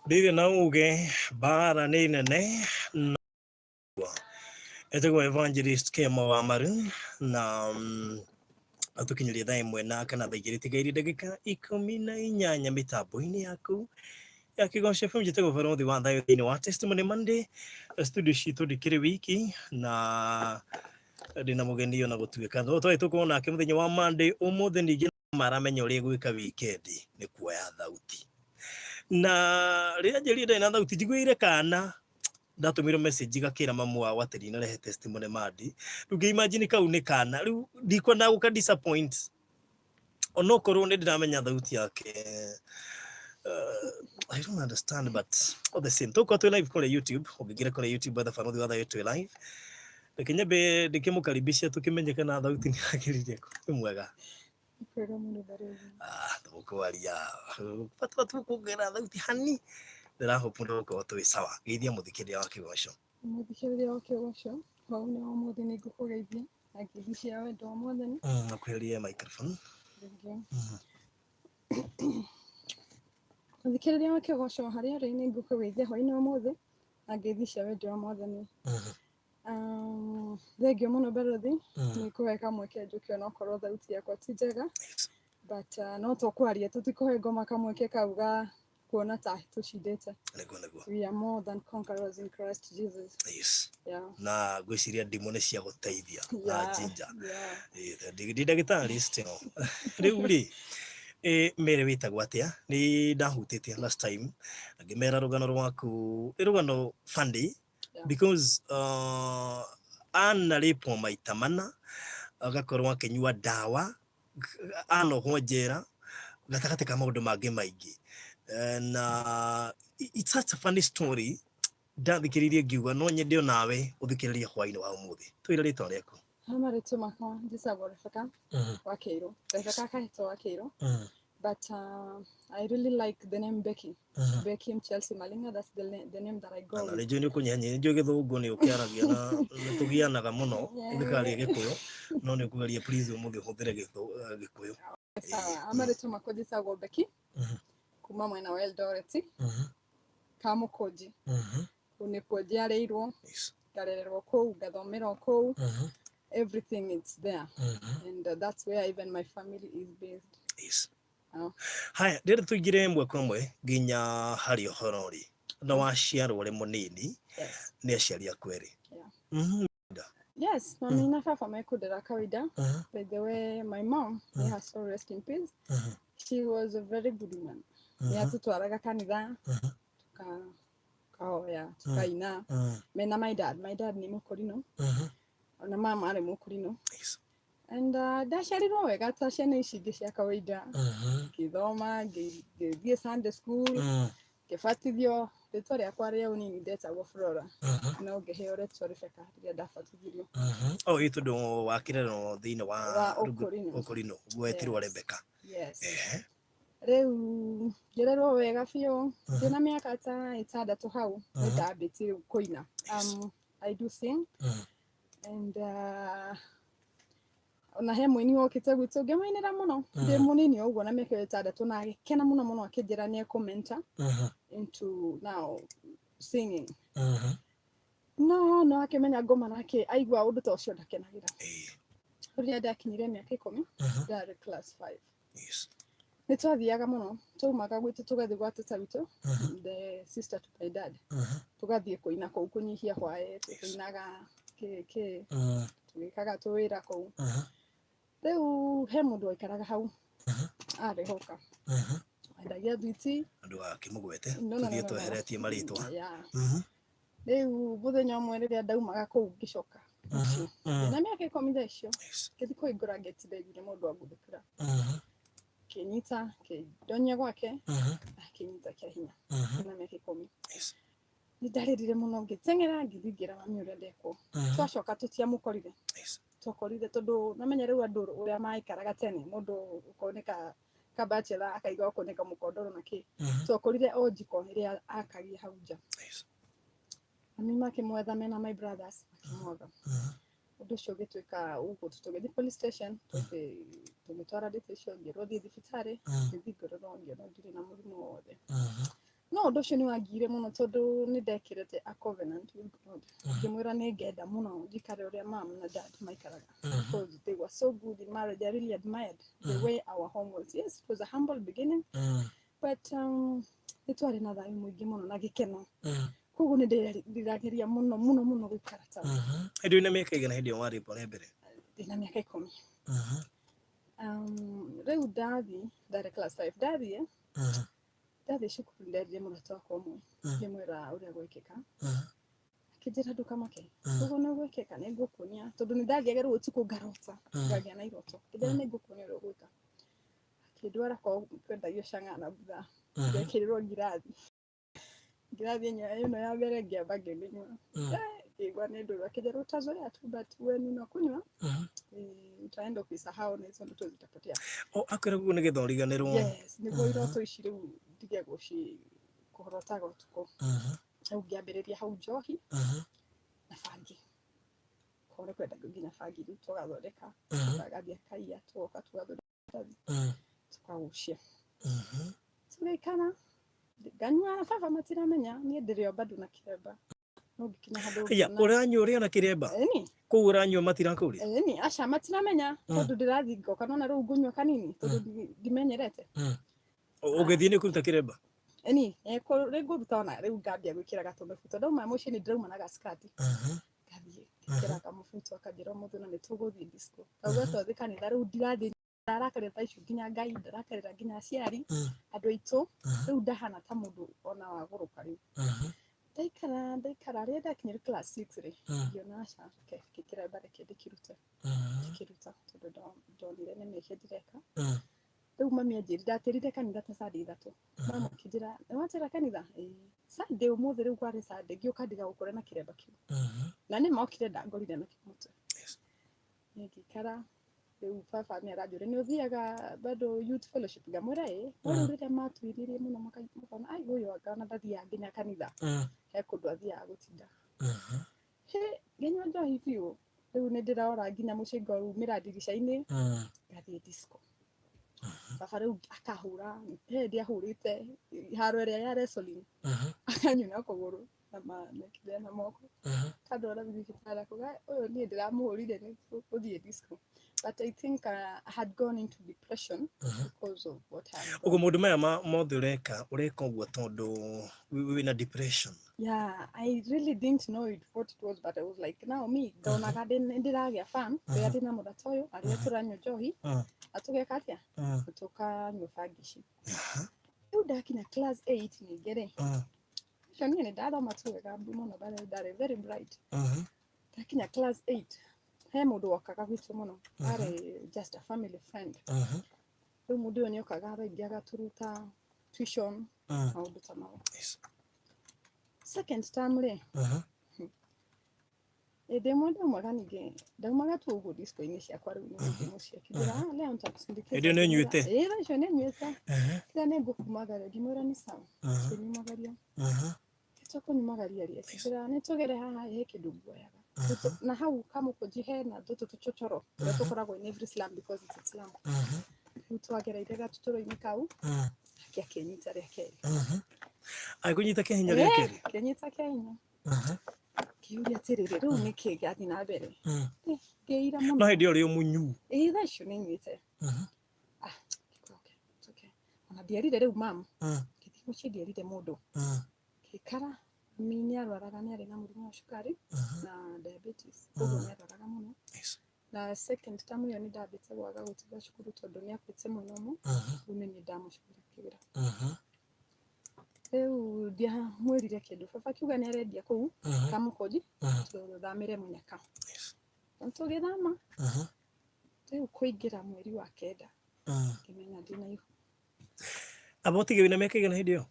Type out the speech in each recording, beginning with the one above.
Ndirĩ na uge mbara nĩ nene na etagwo Evangelist Kema wa Maru na atukinyirie thaa 1 na kana thaa 2 tigaire ndagĩka 18 mĩtambo-inĩ yaku ya Kĩgoco FM. Njĩtagwo Barothi wa Thayũ thĩinĩ wa Testimony Monday. Studio citũ ndikĩrĩ wiki na ndĩna mũgeni, ona gũtuĩka no twarĩ tũkorwo nake mũthenya wa Monday, ũmũthĩ ningĩ maramenya ũrĩa gwĩka weekend nĩ kuoya thauti. Na rĩrĩa njĩrire ndarĩ na thauti, njiguĩire kana ndatũmĩrwo message gakĩra mamu wao atĩ ndinarehe Testimony Monday. Rĩu ngĩ imagine kau nĩ kana rĩu ndikwenda gũka disappoint, onokorwo nĩ ndĩramenya thauti yake. I don't understand, but all the same tũkorwo twĩ live kũrĩa YouTube. Ũngĩingĩra kũrĩa YouTube etha Barothi wa Thayũ, twĩ live. Reke nyambe ndĩkĩmũkaribisha tũkĩmenye kana thauti nĩ yagĩrĩire. Nĩ mwega? Kwega mũno, barũthi. Ah, tũgũkwaria bata tũkuongerera thauti hani. Ndĩrahope nĩ gũkorwo twĩ sawa. Geithia mũthikĩrĩria wa Kĩgoco. Mũthikĩrĩria wa Kĩgoco, hwainĩ wa ũmũthĩ nĩ ngũkũgeithia na ngeithi cia wendo wa Mwathani. Nakuherie microphone. Thengiũ. Mũthikĩrĩria wa Kĩgoco harĩa ũrĩ, nĩ ngũkũgeithia hwainĩ wa ũmũthĩ na ngeithi cia wendo wa Mwathani. Thengiũ mũno barũthi nĩ kũhe kamweke njũke onokorwo thauti yakwa ti njega, but no tũkwaria, tũtikũhe ngoma kamweke kau ga kuona ta tũcindĩte. Nĩguo, nĩguo. We are more than conquerors in Christ Jesus. Na ngwĩciria ndimũ nĩ cia gũteithia na ginger. Ndi ndagĩtarĩ still. Rĩu rĩ, mere wĩtagwo atĩa? Nĩ ndahutĩtie last time ngĩmera rũgano rwaku, nĩ rũgano funny because anarĩpwo maita mana, agakorwo akĩnyua ndawa, anohwo njera gatagatĩ ka maũndũ mangĩ maingĩ. Na it's such a funny story. Ndathikĩrĩirie ngiuga no nyende onawe ũthikĩrĩrie hwainĩ wa ũmũthĩ. Twĩre rĩtwa rĩaku. Ha marĩtwa makwa njĩtagwo Rebecca wa Kĩirũ, Rebecca Kahĩto wa Kĩirũ, but I really like the name Becky. Becky Chelsea Malinga, that's the name that I go Na with. nĩ njũĩ nĩ ũkũnyihanyihia, nĩ njũĩ gĩthũngũ nĩ ũkĩaragia na nĩ tũgianaga mũno ũngĩkaria gĩkũyũ, no nĩ ũkũgeria please ũmũthĩ ũhũthĩre gĩkũyũ. Sawa, amarĩtwa makwa njĩtagwo Becky kuma mwena wa Eldoret, Kamũkũnji. Kũu nĩkuo njiarĩirwo, ngarererwo kũu, ngathomera o kũu. Everything is there and that's where even my family is based. Oh. Haya, rĩrĩ tũingĩre ĩmwe kwa ĩmwe nginya harĩ ũhoro rĩ, na waciarwo ũrĩ mũnini nĩ aciari aku erĩ? Yes, mami na baba mekũndera kawaida. By the way, my mom, may her soul rest in peace, she was a very good woman. Nĩ atũtwaraga kanitha, tukahoya, tukaina mena my dad. My dad nĩ mũkũrinũ, ona mama arĩ mũkũrinũ. And ndaciarirwo wega ta ciana ici ingĩ cia kawaida, ngĩthoma, ngĩthiĩ Sunday school, ngĩbatithio. Rĩtwa rĩakwa rĩa ũnini ndetagwo Flora, no ngĩheo rĩtwa Rebecca rĩrĩa ndabatithirio. Oh, ĩ tondũ wakĩrerwo thĩinĩ wa Wa ũkũrinũ. Ũkũrinũ wetirwo Rebecca. Yes. Rĩu ngĩrerwo wega biũ. Ndĩna mĩaka ta 6 hau nĩ ndambĩtie rĩu kũina. I do sing and ona he mũini wokĩte gwitũ, ngĩmũinĩra mũno ndĩ mũnini o ũguo na mĩaka ĩyo 6, na agĩkena mũno mũno, akĩnjĩra nĩ ekũmentor into now singing. No akĩmenya ngoma nake aigua ũndũ ta ũcio ndakenagĩra. Rĩrĩa ndakinyire mĩaka 10, ndarĩ class 5, nĩ twathiaga mũno, twaumaga gwitũ tũgathiĩ gwa tata witũ, the sister to my dad, tũgathiĩ kũina kũu kũnyihia hwaĩ, tũkĩinaga kĩ kĩ, tũgĩkaga tũwĩra kũu. Rĩu he mũndũ waikaraga hau arĩ hoka, wendagia thwiti. Andũ akĩmũgwete. No, no, no, Tũthiĩ no, no. tweheretie marĩtwa. Yeah. Rĩu mũthenya ũmwe rĩrĩa ndaumaga kũu ngĩcoka mũciĩ ndĩna mĩaka 10 thaa icio, ngĩthiĩ kũhingũra ngeti, ndaiguire mũndũ anguthũkĩra, kĩnyita, kĩndonyia gwake, akĩnyita kĩa hinya na mĩaka 10. Nĩ ndarĩrire mũno, ngĩteng'era, ngĩthiĩ ngĩra mami ũrĩa ndekwo. Twacoka tũtiamũkorire. Twakorire tondũ namenya rĩu andũ ũrĩa maikaraga tene, mũndũ ũkoneka kabachelor akaiga okoneka mũkondoro na kĩ. Twakorire o njiko ĩrĩa akagia hau nja. Mami makĩmwetha mena my brothers, makĩmwaga. Ũndũ ũcio ũgĩtuĩka ũguo, tũgĩthiĩ police station. Tũgĩtwara ndĩte icio, ngĩrwo thiĩ thibitarĩ. Ngĩthiĩ ngĩrorwo, ngĩona ndirĩ na mũrimũ wothe. No ũndũ ũcio nĩ wangiire mũno tondũ nĩ ndekĩrĩte a covenant with God, ngĩmwĩra nĩ ngenda mũno njikare ũrĩa mom na dad maikaraga, because they were so good in marriage. I really admired the way our home was. Yes, it was a humble beginning, but nĩ twarĩ na thayũ mũingĩ mũno na gĩkeno. Koguo nĩ ndĩrageria mũno mũno mũno gũikara ta Hĩndĩ wĩna mĩaka igana hĩndĩ ĩyo warĩpwo rĩa mbere? Ndĩna mĩaka 10. Rĩu ndathi, ndarĩ class 5, ndathiĩ ndathiĩ cukuru, nderire mũrata wakwa ũmwe, ngĩmwĩra ũrĩa gwekĩka. Akĩnjĩra, "Ndũkamake, ũguo nĩ gwekĩka, nĩ ngũkuonia," tondũ nĩ ndathiaga rĩu ũtukũ ngarota, ngagĩa na iroto. Akĩnjĩra, "Nĩ ngũkuonia ũrĩa ũgwĩka." Akĩndwara kwa kwendagio cang'a na butha, ngekĩrĩrwo ngirathi. Ngirathi ĩno ya mbere ngĩamba ngĩmĩnyua. Ngĩigua nĩ ndũrũ. Akĩnjĩra, "Utazoea tu, but when unakunywa, utaenda ukisahau na hizo ndoto zitapotea." O akwĩra guo nĩgetha ũriganĩrwo? Yes, nĩguo iroto ici rĩu ndige gũci kũrotaga ũtukũ. Rĩu ngĩambĩrĩria hau njohi na bangi. Korwo nĩ kwendagio nginya bangi, rĩu tũgathondeka, agathiĩ akaiya, tũgoka tũgathondeka, tũkagucia, tũgaikara nganyua na baba matiramenya niĩ ndĩrĩ o bado na kĩremba, no ngĩkinya handũ Aya, ngĩona- ũranyua ũrĩa na kĩremba? Ĩni. Kũu ũranyua matirakũria? Ĩni, aca, matiramenya, tondũ ndĩrathiĩ ngoka nona rĩu ngũnyua kanini tondũ ndimenyerete. Ũgĩthiĩ nĩ kũruta kĩremba? Ĩni, rĩ ngũruta, ona rĩu ngambia gwĩkĩra gatũmĩbuto. Ndauma mũciĩ nĩ ndĩrauma na gaskati, ngathiĩ ngĩkĩra kamũbuto. Akanjĩra, "Ũmũthĩ ona nĩ tũgũthiĩ disco." Kauga twathiĩ kanitha, rĩu ndirathiĩ ndarakarĩra thaa icio nginya Ngai, ndarakarĩra nginya aciari, andũ aitũ. Rĩu ndahana ta mũndũ ona wagũrũka. Rĩu ndaikara ndaikara, rĩrĩa ndakinyire class 6 rĩ, ngĩona aca, reke kĩremba reke ndĩkĩrute. Ngĩkĩruta tondũ ndonire nĩ mehia ndĩreka. Rĩu mami anjĩrire, ndatĩrire kanitha ta Sunday 3. Mama akĩnjĩra, "Nĩ watĩra kanitha?" "Ĩĩ." "Sunday ũmũthĩ," rĩu kwarĩ Sunday, ngĩũka ndigagũkore na kĩremba kĩu. Na nĩ mokire ndangorire nakĩo mũtwe. Ngĩikara. Rĩu baba nĩ aranjũria, "Nĩ ũthiaga bado youth fellowship?" Ngamwĩra, "Ĩĩ." No rĩu rĩrĩa matuiririe mũno makona ai ũyũ anga ona ndathiaga nginya kanitha, he kũndũ athiaga gũtinda. He ngĩnyua njohi biũ. Rĩu nĩ ndĩrora nginya mũciĩ, ngaumĩra ndirica-inĩ, ngathiĩ disco. Baba rĩu akahũra, he hĩndĩ ahũrĩte haro ĩrĩa ya wrestling, akanyuna kũgũrũ na na na moko, kandwara thibitarĩ, akuga ũyũ niĩ ndĩramũhũrire nĩ gũthiĩ disco. But I think I had gone into depression because of what I had Ũguo maũndũ maya mothe ũreka, ũreka ũguo tondũ wĩna depression? Yeah, I really didn't know it what it was, but I was like, now me ndonaga ndĩragĩa fun rĩrĩa ndĩna mũrata ũyũ, arĩa tũranyua njohi na tũgeka atĩa, tũkanyua bangi ici. Rĩu ndakinya class 8 ningĩ rĩ, ũcio niĩ nĩ ndathoma tu wega mũno, ndarĩ very bright. Ndakinya class 8, he mũndũ wokaga gwitũ mũno, arĩ just a family friend. Rĩu mũndũ ũyũ nĩ okaga thaa ingĩ agatũruta tuition, maũndũ ta mau. Second term rĩ, hĩndĩ ĩmwe ndaumaga, ningĩ ndaumaga tu ũguo disco-inĩ ciakwa, rĩu nĩ gũthiĩ mũciĩ, akĩnjĩra, "Ah, leo nitakusindikiza." Hĩndĩ ĩyo nĩ ũnyuĩte? Ĩĩ, thaa icio nĩ nyuĩte. Kĩra nĩ ngũkumagaria. Ngĩmwĩra nĩ sawa. Akĩnyumagaria. Tũkũnyumagaria rĩ, akĩnjĩra nĩ tũgere haha, he kĩndũ nguoyaga na hau kamũkũnji, hena tũtũ tũchochoro tũrĩa tũkoragwo in every slum because it's a slum. Rĩu twagereire gatũtũro-inĩ kau, ake akĩnyita rĩa kerĩ. Agĩkũnyita kĩa hinya rĩa kerĩ? Akĩnyita kĩa hinya. Ngĩũria atĩrĩrĩ, rĩu nĩkĩ gĩathiĩ na mbere? Ngĩira mũno. No hĩndĩ ĩyo ũrĩ o mũnyu? Ĩĩ, thaa icio nĩ nyuĩte. Ah, okay, it's okay. Ona ndierire rĩu mam. Ngĩthiĩ mũciĩ, ndierire mũndũ. Ngĩikara. Mami nĩ arwaraga, nĩ arĩ na mũrimũ wa cukari na diabetes, koguo nĩ arwaraga mũno. Na second term ĩyo nĩ ndambĩte gwaga gũtiga cukuru tondũ nĩ akuĩte mwena ũmwe. Rĩu nĩ niĩ ndamũcugurĩkĩra. Rĩu ndiamwĩrire kĩndũ. Baba akiuga nĩ arendia kũu Kamũkũnji, tũthamĩre Mũnyaka. Na tũgĩthama. Rĩu kũingĩra mweri wa kenda, ngĩmenya ndĩna ihu. Aba ũtige wĩna mĩaka igana hĩndĩ ĩyo?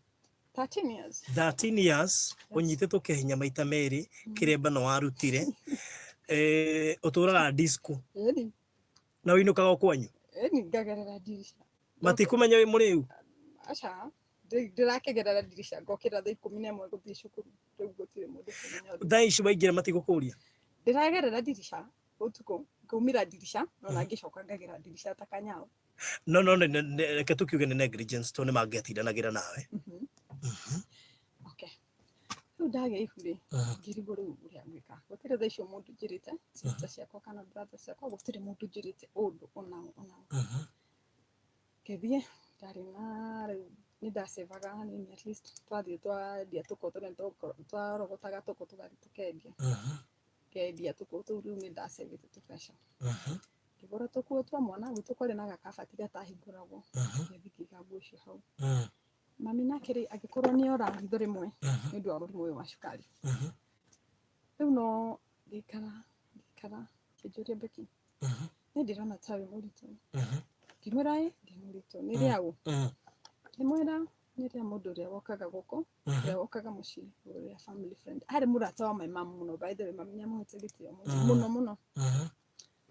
13 years. 13 years, ũnyitĩtwo kĩhinya maita merĩ, kĩremba no warutire, ũtũraga disco? Ĩni. Na ũinũkaga o kwanyu? Ĩni, ngagerera ndirica. Matikũmenya wĩ mũrĩu? Aca, ndĩrakĩgerera ndirica, ngokĩra thaa 11 gũthiĩ cukuru. Rĩu gũtirĩ mũndũ kũmenya ũndũ. Thaa ici waingĩra matigũkũria? Ndĩragerera ndirica ũtukũ. Ngaumĩra ndirica no na ngĩcoka ngagera ndirica ta kanyau. No reke tũkiuge nĩ negligence tondũ nĩ mangĩatindanagĩra nawe. Okay, rĩu ndagĩa ihu rĩ, ngĩrigwo rĩu ũrĩa ngwĩka. Gũtirĩ thaa icio mũndũ njĩrĩte, sister ciakwa kana brother ciakwa, gũtirĩ mũndũ njĩrĩte ũndũ onaũ onaũ. Ngĩthiĩ, ndarĩ na rĩu nĩ ndacevaga hanini, at least twathiĩ twendia tũkũ tũrĩa twarogotaga tũkũ tũgathiĩ tũkendia. Ngendia tũkũ tũu, rĩu nĩ ndacevete tũbeca. Ngĩgũra tũkuo twa mwana. Gwitũ kwarĩ na gakabati gatahingũragwo. Ngĩthiĩ ngĩiga nguo icio hau. Mami nake rĩ, angĩkorwo nĩ ora ritho rĩmwe nĩ ũndũ wa mũrimũ ũyũ wa cukari. Rĩu no ngĩikara ngĩikara, kĩnjũria, "Becky, nĩ ndĩrona ta wĩ mũritũ." Ngĩmwĩra, "Ĩ, ndĩ mũritũ." "Nĩ rĩaũ?" Ngĩmwĩra, "Nĩ rĩa mũndũ ũrĩa wokaga gũkũ, ũrĩa wokaga mũciĩ, ũrĩa family friend." Arĩ mũrata wa my mom mũno, by the way. Mami nĩamũhete gĩtĩo mũno mũno mũno.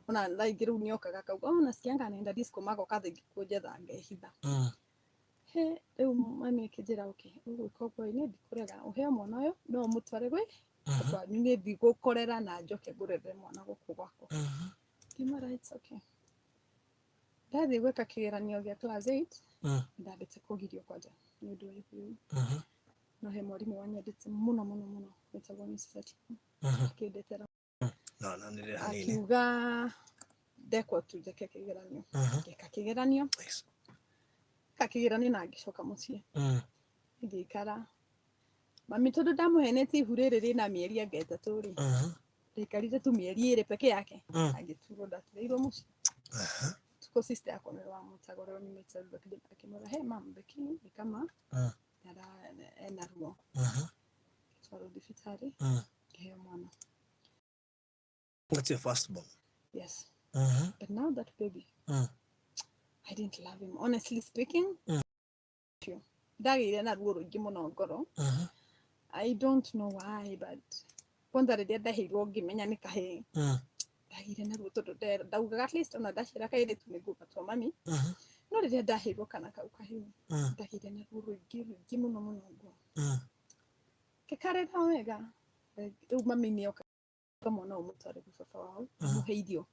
Ona thaa ingĩ rĩu nĩokaga akauga, "Oh, nasikianga anaenda disco," magoka thaa ingĩ kũnjetha ngehitha. He rĩu mami akĩnjĩra, "Okay, ũgwĩka ũguo, niĩ ndikũrega ũheo mwana ũyũ, no ũmũtware gwĩ kwanyu, niĩ ndigũkorera na njoke ngũrerere mwana gũkũ gwakwa." Ngĩmwĩra, "It's okay." Ndathiĩ gwĩka kĩgeranio gĩa class 8, ndambĩte kũgirio kwanja nĩ ũndũ wa ihu rĩu. No he mwarimũ wanyendete mũno mũno mũno wĩtagwo Mrs. Atieno, akĩndetera. No nĩ rĩrĩ hanini. Akiuga ndekwo tu njĩke kĩgeranio. Ngĩka kĩgeranio. Ngĩka kĩgeranio na ngĩcoka mũciĩ. Ngĩikara mami, tondũ ndamũhenetie ihu rĩrĩ rĩna mĩeri anga 3 rĩ, ndaikarire tu mĩeri 2 peke yake. Agĩturwo, ndaturĩirwo mũciĩ. Tuko sister yakwa nĩwe wamũtaga, ũrĩa nyumĩte, akĩmwĩra, "He mam, Becky ni kama ena ruo." Twarwo thibitarĩ, ngĩheo mwana. That's your first born? Yes. But now that baby, I didn't love him, honestly speaking. Ndagĩire na ruo rũingĩ mũno ngoro. I don't know why, but kwanza rĩrĩa ndaheirwo ngĩmenya nĩ kahĩĩ, ndagĩire na ruo tondũ ndaugaga at least ona ndaciara kairĩtu nĩ ngũgatua mami. No rĩrĩa ndaheirwo kana kau kahĩĩ, ndagĩire na ruo rũingĩ rũingĩ mũno mũno ngoro. Ngĩkarera wega. Rĩu mami nĩoka, mwana ũyũ mũtware gwĩ baba wao, amũhe irio.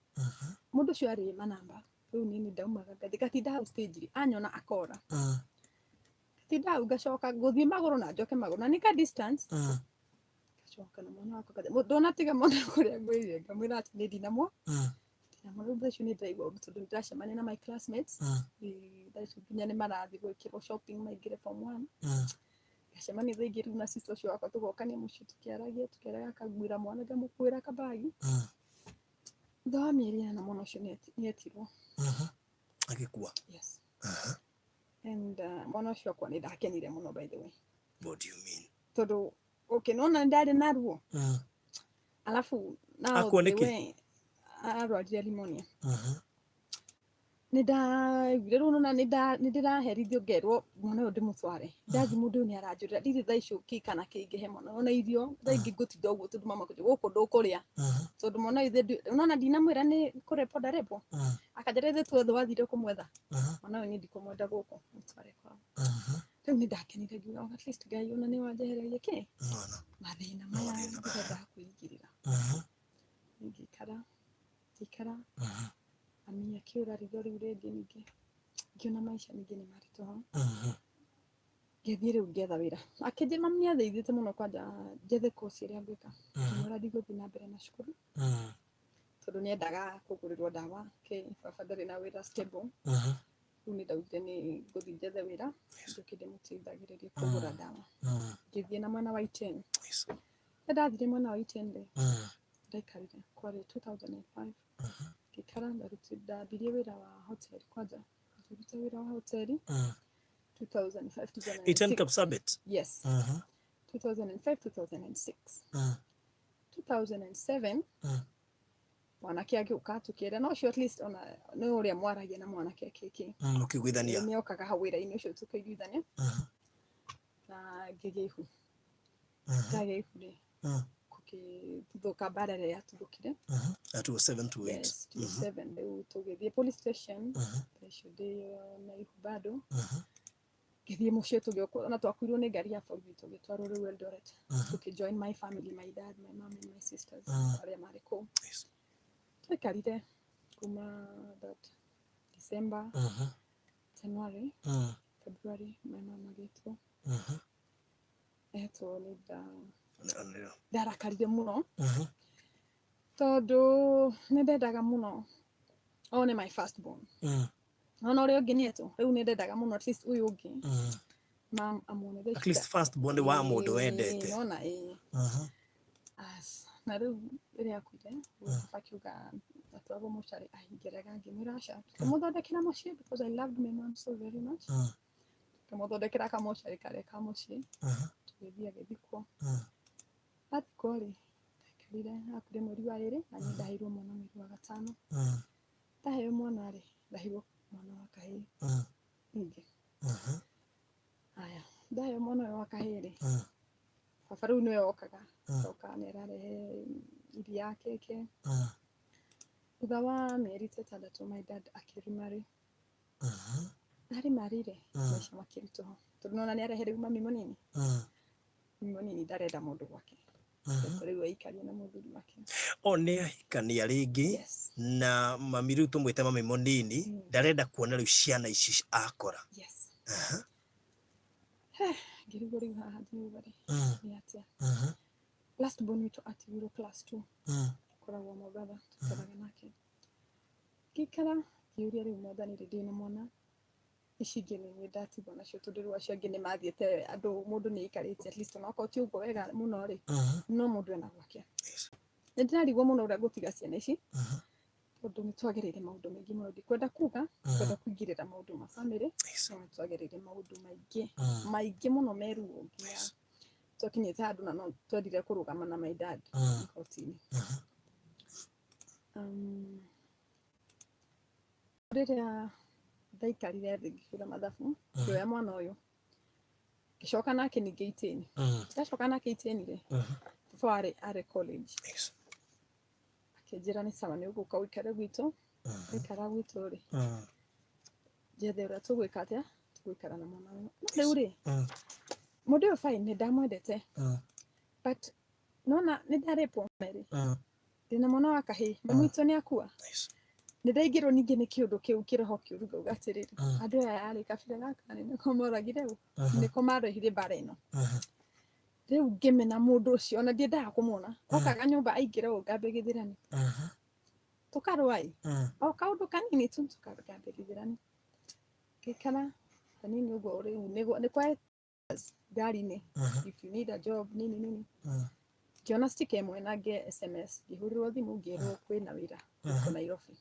Mũndũ ũcio arĩ manamba. Rĩu niĩ nĩ ndaumaga ngathiĩ ngatinda hau stage rĩ, anyona akora. Ngatinda hau, ngacoka ngũthiĩ magũrũ na njoke magũrũ na nĩ ka distance. Ngacoka na mwana wakwa ngathi- ndonatiga mwana kũrĩa ngwĩrire, ngamwĩra atĩ nĩ ndinamwo ndinamwo. Rĩu thaa icio nĩ ndĩraigua ũru tondũ nĩ ndĩracemania na my classmates. Thaa icio nginya nĩ marathiĩ gwĩkĩrwo shopping maingĩre form one. Ngacemania thaa ingĩ rĩu na sister ũcio wakwa, tũgokania mũciĩ tũkĩaragia tũkĩaragia, akanguĩra mwana, ngamũkuĩra kabagi. Thutha wa mĩeri 8 mwana ũcio nĩetirwo. Agĩkua? Yes. And mwana ũcio akwa nĩ ndakenire mũno, by the way. What do you mean? Tondũ okay, nona ndarĩ na ruo. Alafu now Akua the nĩkĩ? way arwarire pneumonia, nĩ ndaiguire rĩu nona nĩ ndĩraherithio, ngerwo mwana ũyũ ndĩmũtware. Ndathi, mũndũ ũyũ nĩ aranjũrĩra, ndirĩ thaa icio kĩ kana kĩngĩhe mwana ona irio. Thaa ingĩ ngũtinda ũguo tondũ mama kũnjĩra gũkũ ndũkũrĩa, tondũ mwana ũyũ ithe nona ndinamwĩra nĩ kũrepwo ndarepwo. Akanjĩra, "Ithe tuothe wathire kũmwetha mwana ũyũ, niĩ ndikũmwenda gũkũ, mũtware kwao." Rĩu nĩ ndakenire, ngiuga, "Oh, at least Ngai ona nĩ wanjehereria kĩ Mwana. mathĩna maya Mathĩna. ndĩrendaga kwĩigĩrĩra." Ngĩikara ngĩikara, mami akĩũra ritho rĩu rĩngĩ. Ningĩ ngĩona maica ningĩ nĩ maritũha. Ngĩthiĩ rĩu ngĩetha wĩra. Akĩnjĩra, mami nĩ atheithĩte mũno kwanja njethe course ĩrĩa ngwĩka. Ngĩmwĩra ndigũthiĩ na mbere na cukuru tondũ nĩendaga kũgũrĩrwo ndawa kĩ baba ndarĩ na wĩra stable. Rĩu nĩ ndaugire nĩ ngũthiĩ njethe wĩra, njũke ndĩmũteithagĩrĩrie kũgũra ndawa. Ngĩthiĩ na mwena wa Iten. Rĩrĩa ndathire mwena wa Iten rĩ, ndaikarire, kwarĩ 2005. Ngĩikara, ndambirie wĩra wa hoteli kwanja, ngĩruta wĩra wa hoteli 2005, Iten 2006. Kapsabet? Yes. 2005, 2006, 2007. Mwanake agĩũka tũkĩaria no ũcio, at least ona nĩ ũrĩa mwaragia na mwanake kĩkĩ. Mũkĩiguithania. Nĩ okaga hau wĩra-inĩ ũcio tũkĩiguithania na ngĩgĩa ihu. Ndagĩa ihu rĩ, gũkĩtuthũka mbara ĩrĩa yatuthũkire. That was 7 to 8. Yes, 27. Rĩu tũgĩthiĩ police station. Thaa icio ndĩ na ihu bado. Ngĩthiĩ mũciĩ, tũgĩũkwo na twakuirwo nĩ ngari ya borithi, tũgĩtwarwo rĩu Eldoret. Tũkĩ join my family, my dad, my mom and my sisters arĩa marĩ kũu. Twaikarire kuma that December, January, February, my mama agĩtwo. Etwo nĩ ndarakarire mũno tondũ nĩ ndendaga mũno one my first born. Ona ũrĩa ũngĩ nĩ etwo, rĩu nĩ ndendaga mũno at least ũyũ ũngĩ mam amuone. At least first born wa mũndũ wendete. Nona ĩĩ. As na rĩu rĩrĩa akuire, baba akiuga atwarwo mocarĩ ahingĩraga, ngĩmwĩra aca, tũkĩmũthondekera mũciĩ because I loved my mom so very much. Tũkĩmũthondekera kamocarĩ karĩa ka mũciĩ, tũgĩthiĩ agĩthikwo. Athikwo rĩ, ndaikarire, akuire mweri wa 2 na niĩ ndaheirwo mwana mweri wa 5. Ndaheo mwana rĩ, ndaheirwo mwana wa kahĩĩ ningĩ. Aya, ndaheo mwana ũyũ wa kahĩĩ rĩ, baba rĩu nĩwe okaga, oka nĩ ararehe iria, keke. Thutha wa mĩeri ta 6 my dad akĩrimarĩ. Arĩmarĩ rĩ, maica makĩritũha tondũ nona nĩ arehe rĩu mami mũnini. Mami mũnini ndarenda mũndũ gwake. Rĩu aikarie na mũthuri wake. O nĩ ahikania rĩngĩ? Yes. Na mami rĩu tũmwĩte mami mũnini ndarenda kuona rĩu ciana ici akora. Yes. Ngĩrigwo rĩu haha ngiuga rĩ, nĩ atĩa? Last born witũ atigirwo class 2, koragwo Mombatha, tũikaraga nake. Ngĩikara ngĩũria rĩu Mwathani rĩ, ndĩna mwana ici ingĩ nĩ niĩ ndatigwo nacio tondũ rĩu acio angĩ nĩ mathiĩte andũ, mũndũ nĩ aikarĩte at least onokorwo ti ũguo wega mũno rĩ, no mũndũ ena gwake. Nĩ ndĩrarigwo mũno ũrĩa ngũtiga ciana ici tondũ nĩ twagereire maũndũ maingĩ mũno, ndikwenda kuga, kwenda kũingĩrĩra maũndũ ma family, no nĩ twagereire maũndũ maingĩ maingĩ mũno meruo nginya twakinyĩte handũ na no twendire kũrũgama na my dad igoti-inĩ. Rĩrĩa ndaikarire thĩ ngĩhũra mathabu, ngĩoya mwana ũyũ ngĩcoka nake ningĩ itĩni. Ndacoka nake itĩni rĩ, baba warĩ arĩ college. Akĩnjĩra nĩ sawa, nĩ ũgũka ũikare gwitũ. Waikara gwitũ rĩ, njethe ũrĩa tũgwĩka atĩa, tũgũikara na mwana ũyũ. No rĩu rĩ, mũndũ ũyũ fine, nĩ ndamwendete, but nona nĩ ndarĩpwo merĩ, ndĩna mwana wa kahĩĩ, mami witũ nĩ akua. Nĩ ndaingĩrwo ningĩ nĩ kĩũndũ kĩu kĩroho kĩũru, ngauga atĩrĩrĩ, andũ aya arĩ kabira gaka rĩ, nĩko moragire ũ, nĩko marehire mbara ĩno. Rĩu ngĩmena mũndũ ũcio, ona ndiendaga kũmuona. Okaga nyũmba aingĩra ũũ ngambe gĩthĩrani, tũkarũa ĩ, o kaũndũ kanini tu tũkambe gĩthĩrani. Ngĩikara hanini ũguo, rĩu nĩ kwa ngari-inĩ, if you need a job nini nini. Ngĩona sticker ĩmwe na ngĩ SMS, ngĩhũrĩrwo thimũ, ngĩrwo kwĩna wĩra gũkũ Nairobi.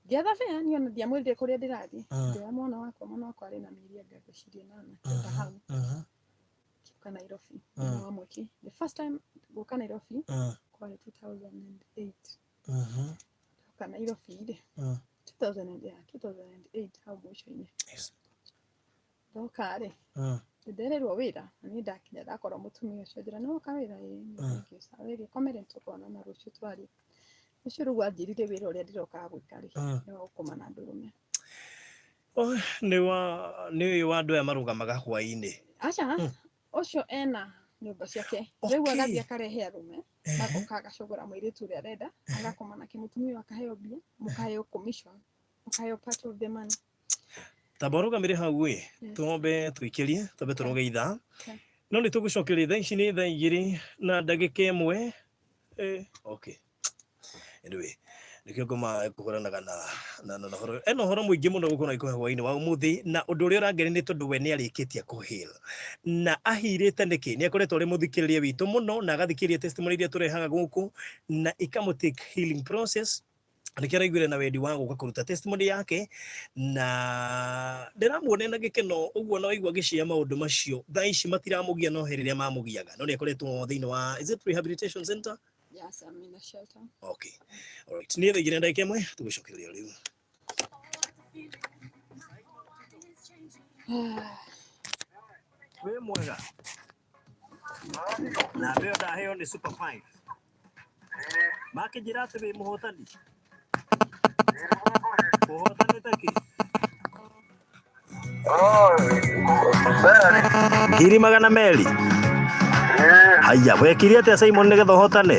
Ngĩetha fare, niĩ ona ndiamwĩrire kũrĩa ndĩrathiĩ. Ngĩoya mwana wakwa, mwana wakwa arĩ na mĩeri anga ngwĩciria 8, kĩonda hau, ngĩũka Nairobi mwena wa Mwiki. The first time gũka Nairobi kwarĩ 2008. Ndoka Nairobi rĩ, 2000, yeah, 2008 hau mũico-inĩ. Ndoka rĩ, ndendererwo wĩra na niĩ ndakinya ndakora mũtumia ũcio, njĩra nĩ woka wĩra? Ĩĩ. Thank you, sawa, gĩkomere, nĩtũkona na rũciũ twarie. Ũcio rĩu anjĩrire wĩra ũrĩa ndĩrokaga gwĩka rĩ, nĩ wa gũkoma na ndũrũme. Oh, nĩ wa nĩ ũyũ wa andũ aya marũgamaga hwaĩ-inĩ? Aca, ũcio ena nyũmba ciake rĩu, agathiĩ akarehe arũme, magoka agacogora mũirĩtu ũrĩa arenda, agakoma nake, mũtumia ũyũ akaheo mbia, mũkaheo commission, mũkaheo part of the money. Tamba ũrũgamĩre hau ĩ. Twambe tũikĩrie, twambe tũroge ithaa. No nĩ tũgũcokeria, thaa ici nĩ thaa 2 na ndagĩka 1. Okay, anyway, nĩkĩo ngoma kũhũranaga na ũhoro ena ũhoro mũingĩ mũno gũkorwo ikuhe hwaĩ-inĩ wa ũmũthĩ. Na ũndũ ũrĩa ũrangenia nĩ tondũ we nĩ arĩkĩtie kũheal na ahirĩte nĩkĩ, nĩ akoretwo arĩ mũthikĩrĩria witũ mũno na agathikĩrĩria testimony iria tũrehaga gũkũ na ikamũ take healing process. Nĩkĩo araiguire na wendi wa gũka kũruta testimony yake, na ndĩramuona na gĩkeno ũguo na waigua agĩcia maũndũ macio thaa ici matiramũgia, no he rĩrĩa mamũgiaga, no nĩ akoretwo thĩinĩ wa, is it rehabilitation center? Yes, I'm in a shelter. Okay, alright, niĩ thaa 2 na ndagĩka 1, tũgũcokereria rĩu. Wĩ mwega? Namba ĩyo ndaheo nĩ Super 5, makĩnjĩra atĩ wĩ mũhotani. Ũhotanĩte kĩ? 200,000. Haya, wekire atĩa, Simon, nĩgetha ũhotane?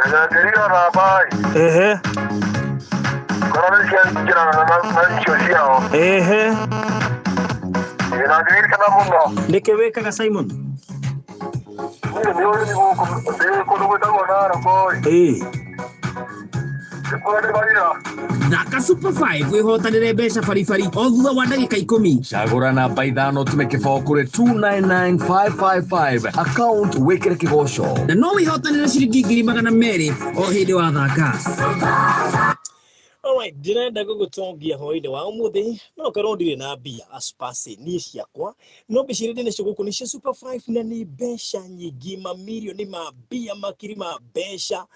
Ngĩriga namba ĩ. Ehe. Ngoro nĩ ciaingĩrana na icio ciao. Ehe. Na ngĩririkana mũno. Nĩkĩ wĩkaga Simon? Niĩ nĩ ũrĩmi gũkũ ndĩ kũndũ gwĩtagwo Narok ĩ. Ĩĩ. Nĩkuo ndĩmarira. Thaka Super 5 wĩhotanĩre mbeca baribari o thutha wa ndagĩka 10. Cagũra namba 5 tume kĩbao kũrĩ 299555 account wĩkĩre kĩgoco. Na no wĩhotanĩre ciringi 200,000 o hĩndĩ wathaka. Alright, ndĩrenda gũgũtongia hwaĩ-inĩ wa ũmũthĩ no korwo ndirĩ na mbia aspasi niĩ ciakwa no mbeca iria ndĩ nacio gũkũ nĩ cia Super 5 na nĩ mbeca nyingĩ mamirioni ma mbia makiri ma mbeca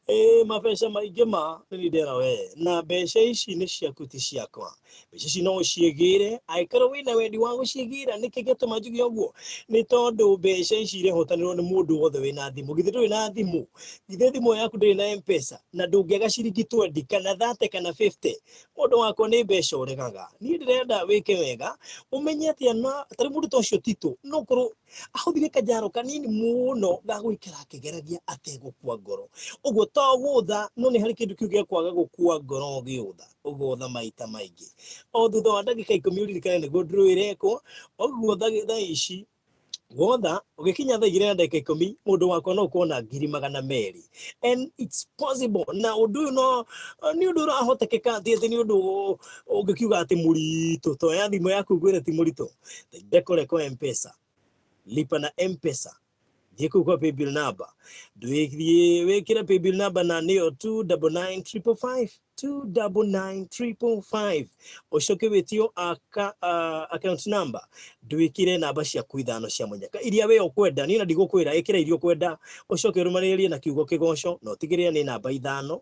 ĩ mabeca maingĩ ma nĩ ndĩra we na mbeca ici nĩ ciaku ti ciakwa. Mbeca ici no ũciĩgĩre angĩkorwo wĩna wendi wa gũciĩgĩra. Nĩkĩ gĩatũma njuge ũguo? Nĩ tondũ mbeca ici irehotanĩrwo nĩ mũndũ wothe wĩna thimũ. Githĩ ndũrĩ na thimũ? Githĩ thimũ yaku ndĩrĩ na M-Pesa? Na ndũngĩaga ciringi 20 kana 30 kana 50. Mũndũ wakwa nĩ mbeca ũregaga. Niĩ ndĩrenda wĩke wega ũmenye atĩa na tarĩ mũndũ ta ũcio Tito no korwo ahũthire kanjaro kanini mũno ga gũikara akĩgeragia ategũkua ngoro. Ũguo to gũtha no nĩ harĩ kĩndũ kĩu gĩa kwaga gũkua ngoro ũgĩũtha ũgũtha maita maingĩ. O thutha wa ndagĩka 10 ũririkane nĩguo draw ĩrekwo. Ũguo thaa ici wotha ũgĩkinya thaa 2 na ndagĩka 10 mũndũ wakwa no ũkorwo na 200,000 and it's possible. Na ũndũ ũyũ no nĩ ũndũ ũrahotekeka atĩ nĩ ũndũ ũngĩkiuga atĩ mũritũ. Toya thimũ yaku ngwĩre ti mũritũ. Ndekore kwa M-Pesa, lipa na M-Pesa, thiĩ kũu kwa paybill number, ndwĩthiĩ wĩkĩre paybill number na nĩyo 299555, 299555. Ũcoke wĩtio account number, ndwĩkĩre namba ciaku 5 cia mũnyaka iria we ũkwenda. Niĩ na ndigũkwĩra ĩkĩra iria ũkwenda, ũcoke ũrũmanĩrĩrie na kiugo kĩgoco na ũtigĩrĩre nĩ namba 5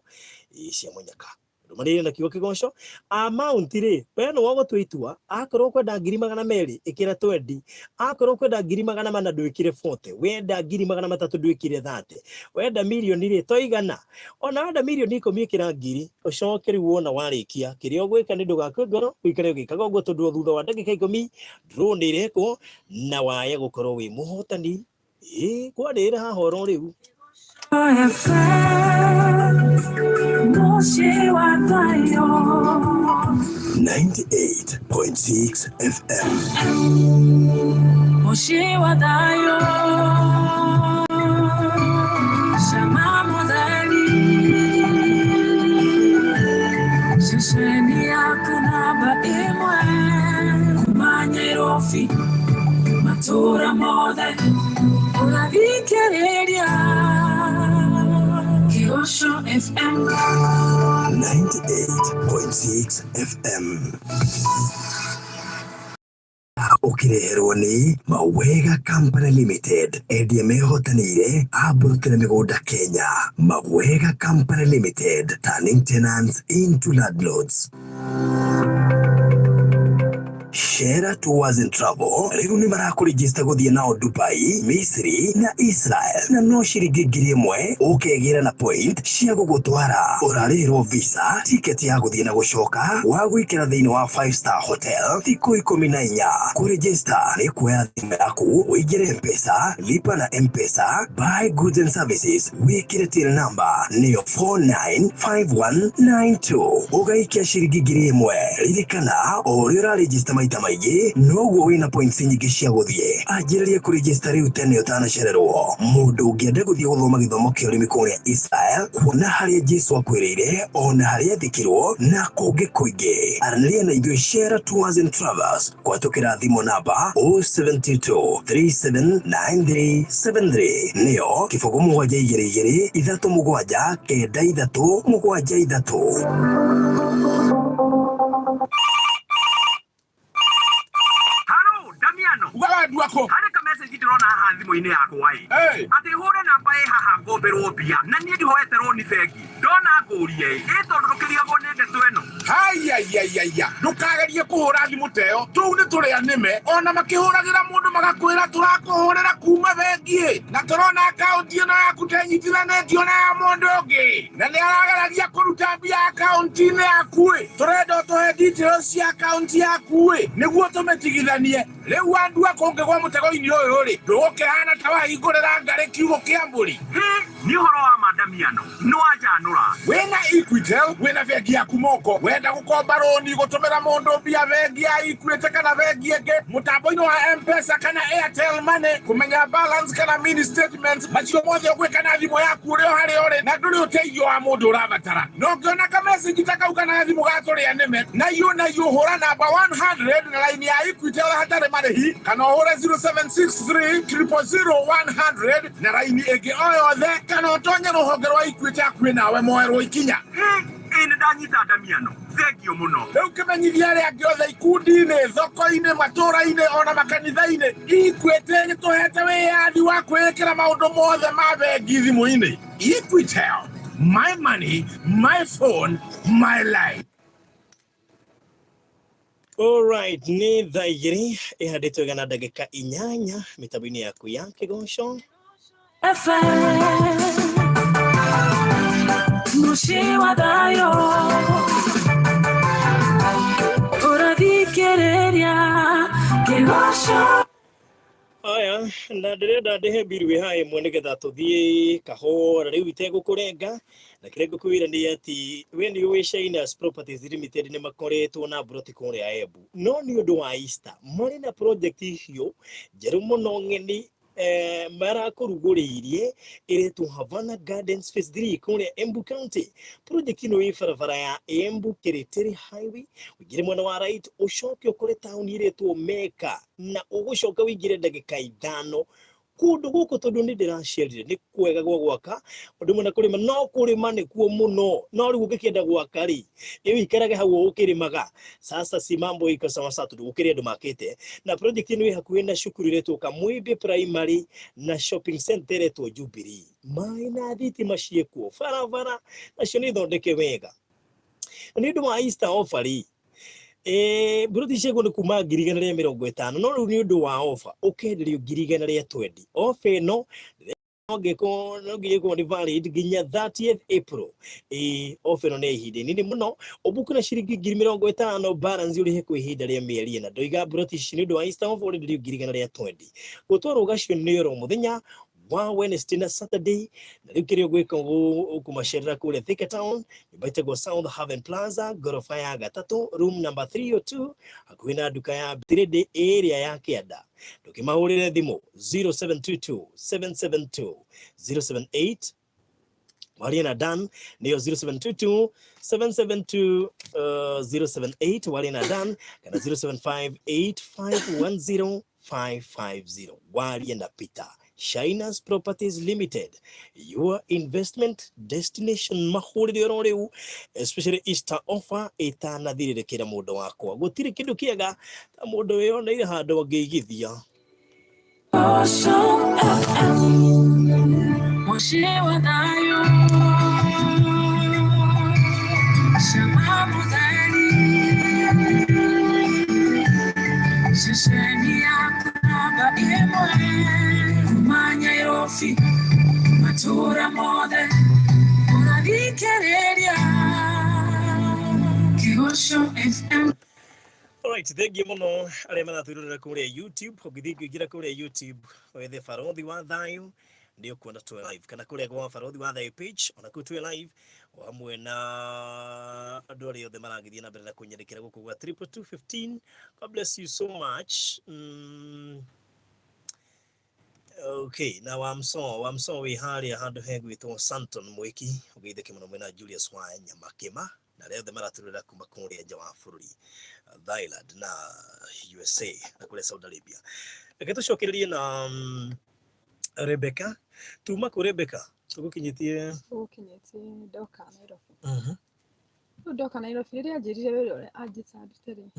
cia mũnyaka. Rũmanĩrĩrie na kiugo kĩgoco. Amount rĩ we nĩ wagũtua itua. Akorwo ũkwenda 200,000 ĩkĩra 20, akorwo ũkwenda 400,000 ndwĩkĩre 40, wenda 300,000 ndwĩkĩre 30, wenda mirioni rĩ to igana, ona wenda mirioni 10 ĩkĩra 1000. Ũcoke rĩu wona warĩkia kĩrĩa ũgwĩka nĩ ndũgakue ngoro, ũikare ũgĩkaga ũguo tondũ thutha wa ndagĩka 10 draw nĩ ĩrekwo na waya gũkorwo wĩ mũhotani. Ĩĩ kwarĩra haha oro rĩu. 98.6 FM. Mũciĩ wa thayũ, cama mũtheri, ceceni yaku namba 1 kuma Nyairobi matũra mothe ũrathikĩrĩria Kĩgoco FM. 98.6 FM. Ũkĩreherwo nĩ Mawega Company Limited, endia mehotanĩire a mburoti na mĩgũnda Kenya. Mawega Company Limited, turning tenants into landlords. Shera Tours and Travel rĩu nĩ marakũrĩgĩsta gũthiĩ nao Dubai, Misri na Israel na no ciringi 1000 ũkegĩra na point cia gũgũtwara. Ũrarĩhĩrwo visa, ticket ya gũthiĩ na gũcoka, wa gũikara thĩinĩ wa 5 star hotel thikũ 14. Kũrĩgĩsta nĩ kuoya thimũ yaku ũingĩre M-Pesa, lipa na M-Pesa, buy goods and services, wĩkĩre till number nĩyo 495192 ũgaikia ciringi 1000. Ririkana o ũrĩa ũrarĩgĩsta maita maingĩ noguo wĩna points nyingĩ cia gũthiĩ. Anjĩrĩria kũrĩgĩsta rĩu tene ũtanacererwo. Mũndũ ũngĩenda gũthiĩ gũthoma gĩthomo kĩa ũrĩmi kũrĩa Israel, kuona harĩa Jesu akwĩrĩire ona harĩa athikirwo na kũngĩ kũingĩ, aranĩria na ithuĩ Shera Tours and Travels gwatũkĩra thimũ namba 072 379373 nĩyo 072 3 7 9 3 7 3. Haro, Damiano. Ugaga nduako. Harĩ ka message ndĩrona haha thimũ-inĩ yakwa ĩ. Hey. Atĩ hũre namba ĩ haha ngomberwo mbia na niĩ ndihoete rũni bengi. Ndona ngũrie ĩ. Ĩ tondũ ndũkĩrigagwo nĩ ndeto ĩno. Haiaiaiaia, ndũkagerie kũhũra thimũ ta ĩyo. Tũu nĩ tũrĩa nĩme ona makĩhũragĩra mũndũ magakwĩra tũrakũhũrĩra kuma bengi ĩ, na tũrona akaunti ĩno yaku tenyitithanĩtio na ya mũndũ ũngĩ na nĩ arageragia kũruta mbia akaunti-inĩ yaku ĩ. Tũrenda ũtũhe details cia akaunti yaku ĩ nĩguo tũmĩtigithanie. Rĩu andũ akũngĩgwa mũtego-inĩ ũyũ rĩ, ndũgũkĩra Ũhana ta wahingũrĩra ngarĩ kiugũ kĩa mbũri. Hĩ, nĩ ũhoro wa ma Damiano, nĩ wanjanũra. Wĩna Equitel, wĩna bengi yaku moko. Wenda gũkomba rũni, gũtũmĩra mũndũ mbia bengi ya Equity kana bengi ĩngĩ, mũtambo-inĩ wa M-Pesa kana Airtel Money, kũmenya balance kana mini statement, macio mothe ũgwĩka na thimũ yaku ũrĩ o harĩa ũrĩ na ndũrĩ ũteithio wa mũndũ ũrabatara. Na ũngĩona ka message ta kau kana gathimũ ga tũrĩa nĩme, na iyũ na iyũ hũra namba 100 na raini ya Equitel hatarĩ marĩhi kana ũhũre 0763 000 100 na raini ĩngĩ o yothe kana ũtonye rũhonge rwa Equity hakuhĩ nawe moerwo ikinya. Hĩ, ĩ nĩ ndanyita Damiano, thengiũ mũno. Rĩu kĩmenyithia arĩa angĩ othe ikundi-inĩ, thoko-inĩ, matũũra-inĩ ona makanitha-inĩ, Equity ĩgĩtũhete wĩyathi wa kwĩĩkĩra maũndũ mothe ma bengi thimũ-inĩ. Equitel, my money, my phone, my life. Alright, nĩ thaa igĩrĩ ĩhandĩtwo wega na ndagĩka inyanya mĩtambo-inĩ yaku ya kĩgoco. FM Muciĩ wa thayũ Ũrathikĩrĩria kĩgoco. Aya, na ndĩrenda ndĩhe mbiru ĩ haha ĩmwe nĩgetha tũthiĩ kahora rĩu itegũkũrenga na kĩrĩa ngũkwĩra nĩ atĩ we nĩ ũĩ Shiners Properties Limited nĩ makoretwo na mburoti kũrĩa Embu no nĩ ũndũ wa Easter marĩ na project icio njerũ mũno ng'eni marakũrugũrĩirie ĩretwo Havana Gardens Phase 3 kũrĩa Embu County. Project ĩno ĩ barabara ya Embu Kiritiri Highway, ũingĩre mwena wa right ũcoke ũkore taũni ĩretwo Mecca na ũgũcoka ũingĩre ndagĩka ithano kũndũ gũkũ tondũ nĩ ndĩracerire nĩ kwega gwa gwaka ũndũ ũmwe na kũrĩma no kũrĩma nĩkuo mũno no rĩu ũngĩkĩenda gwaka rĩ ĩ ũikarage hau ũkĩrĩmaga sasa si mambo iko sawa sawa tondũ gũkĩrĩ andũ makĩte na project ĩno ĩ hakuhĩ na cukuru ĩretwo Kamwimbi Primary na shopping center ĩretwo Jubilee maĩ na thitima ciĩkuo barabara nacio nĩ thondeke wega na nĩ ũndũ wa Easter offer rĩ mburoti ciaguo nĩ kuma 150,000 no rĩu nĩ ũndũ wa offer ũkenderio 120,000. Offer ĩno no nginya ĩkorwo nĩ valid nginya 30th April. Offer ĩno nĩ ya ihinda inini mũno, ũbuku na ciringi 50,000 balance ũrĩhe kwa ihinda rĩa mĩeri ĩna. Ndoiga mburoti ici nĩ ũndũ wa Easter offer ũrenderio 120,000. Gũtwarwo gacio nĩ oro mũthenya wa Wednesday na Saturday na rĩu kĩrĩa ũgwĩka ũkũmacerera kũrĩa Thika Town nyũmba ĩtagwo South Haven Plaza ngoroba ya gatatũ room number 302 hakuhĩ na nduka ya Trade area ya Kĩanda. Ndũkĩmahũrĩre thimũ 0722 772 078 warie na Dan nĩyo 0722 772 078 warie na Dan kana 0758 510 550 warie na Peter. Shiners Properties Limited, your investment destination. Mahũrĩre oro rĩu especially Easter offer ĩtanathirĩrĩkĩra mũndũ wakwa gũtirĩ kĩndũ kĩega ta mũndũ wĩyoneire handũ angĩigithia. Kĩgoco FM Muciĩ wa thayũ Cama mũtheri Ceceni yaku namba ĩmwe Kuma Nairobi matũũra mothe Ũrathikĩrĩria Kĩgoco FM. Alright, thengiũ mũno arĩa maratwĩrorera kũrĩa YouTube. Ũngĩthiĩ kũingĩra kũrĩa YouTube wethe Barothi wa Thayũ nĩ ũkuona twĩ live, kana kũrĩa gwa Barothi wa Thayũ page ona kũu twĩ live, o hamwe na andũ arĩa othe maragĩthiĩ na mbere na kũnyandĩkĩra gũkũ gwa 22215. God bless you so much. Okay, na wamso wĩ harĩa handũ hegwĩtwo Santon Mwĩki ũgeithĩke mũno mwĩna Julius wa Nyamakĩma na arĩa othe maratũrĩra kuma kũrĩa nja wa bũrũri Thailand na USA na kũrĩa Saudi Arabia. Reke tũcokererie na Rebecca. Tuma kũ Rebecca? Tũgũkinyĩtie Tũgũkinyĩtie ndoka Nairobi. Rĩu ndoka Nairobi rĩrĩa anjĩrire wĩra ũrĩa anjĩta ndute rĩ,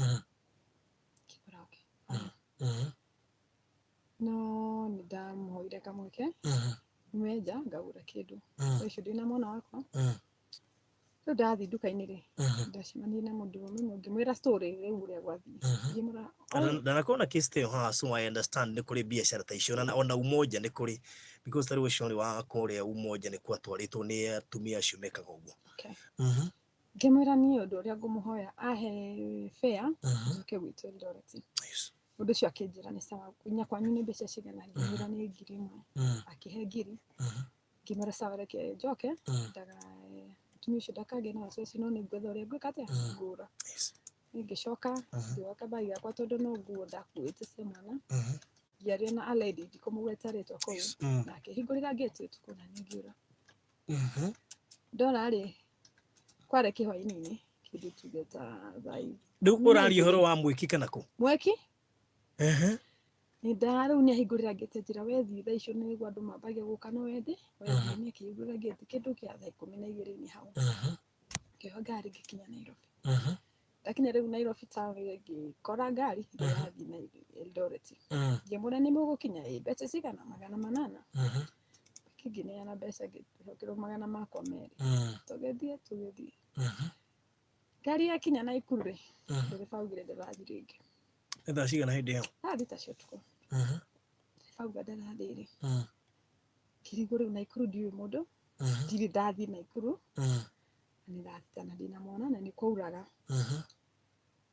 ngĩkora okay. No nĩ ndamũhoire kamweke nyume nja ngagũra kĩndũ. Thaa icio ndĩna mwana wakwa. Rĩu ndathiĩ nduka-inĩ rĩ, ndacemanirie na mũndũrũme ũmwe ngĩmwĩra story rĩu ũrĩa gwathiĩ. Ngĩmwĩra Ndanakorwo na case ta ĩyo haha, so I understand nĩ kũrĩ biacara ta icio na ona Umoja nĩ kũrĩ, because ta rĩu ũcio ũrĩ wa kũrĩa Umoja nĩ kwatwarĩtwo nĩ atumia acio mekaga ũguo. Okay. Ngĩmwĩra niĩ ũndũ ũrĩa ngũmũhoya ahe fare njoke gwitũ Eldoret. Mũndũ ũcio akĩnjĩra nĩ sawa, nginya kwanyu nĩ mbeca cigana? Ngĩmwĩra nĩ 1,000. Akĩhe 1,000. Ngĩmwĩra sawa, reke njoke ndaga mũtumia ũcio ndakagĩe na wasiwasi, no nĩ ngwetha ũrĩa ngwĩka atĩa ngũra. Ngĩcoka ngĩoya kabagi gakwa tondũ no nguo ndakuĩte cia mwana, ngĩaria na a lady, ndikũmũgweta rĩtwa kũu, na akĩhingũrĩra ngĩti ũtukũ na niĩ ngĩũra. Ndora rĩ, kwarĩ kĩhwainĩ-inĩ, kĩndũ tuge ta thaa Rĩu ũraria ũhoro wa mwĩki kana kũ? Mweki. Nĩ nda rĩu nĩ ahingũrĩra ngĩti, njĩra wethi thaa icio nĩguo andũ mambagia gũka, no wethi wethi nĩ akĩhingũrĩra ngĩti kĩndũ kĩa thaa 12 hau. Ngĩoya ngari ngĩkinya Nairobi. Ndakinya rĩu Nairobi town ngĩkora ngari ĩrathiĩ na Eldoret. Ngĩmũra nĩ mũgũkinya ĩ mbeca cigana? 800. Ngĩneana mbeca, ngĩcokerwo magana makwa merĩ. Tũgĩthiĩ tũgĩthiĩ. Ngari yakinya Naikuru rĩ, ndereba augire ndarathiĩ rĩngĩ. Nĩ thaa cigana hĩndĩ ĩyo? Thaa 6 cia ũtukũ. Ndereba auga ndarathiĩ rĩ. Ngĩrigwo rĩu Naikuru ndiũĩ mũndũ, ndirĩ ndathiĩ Naikuru, na nĩ thaa 6 na ndĩna mwana na nĩ kwauraga.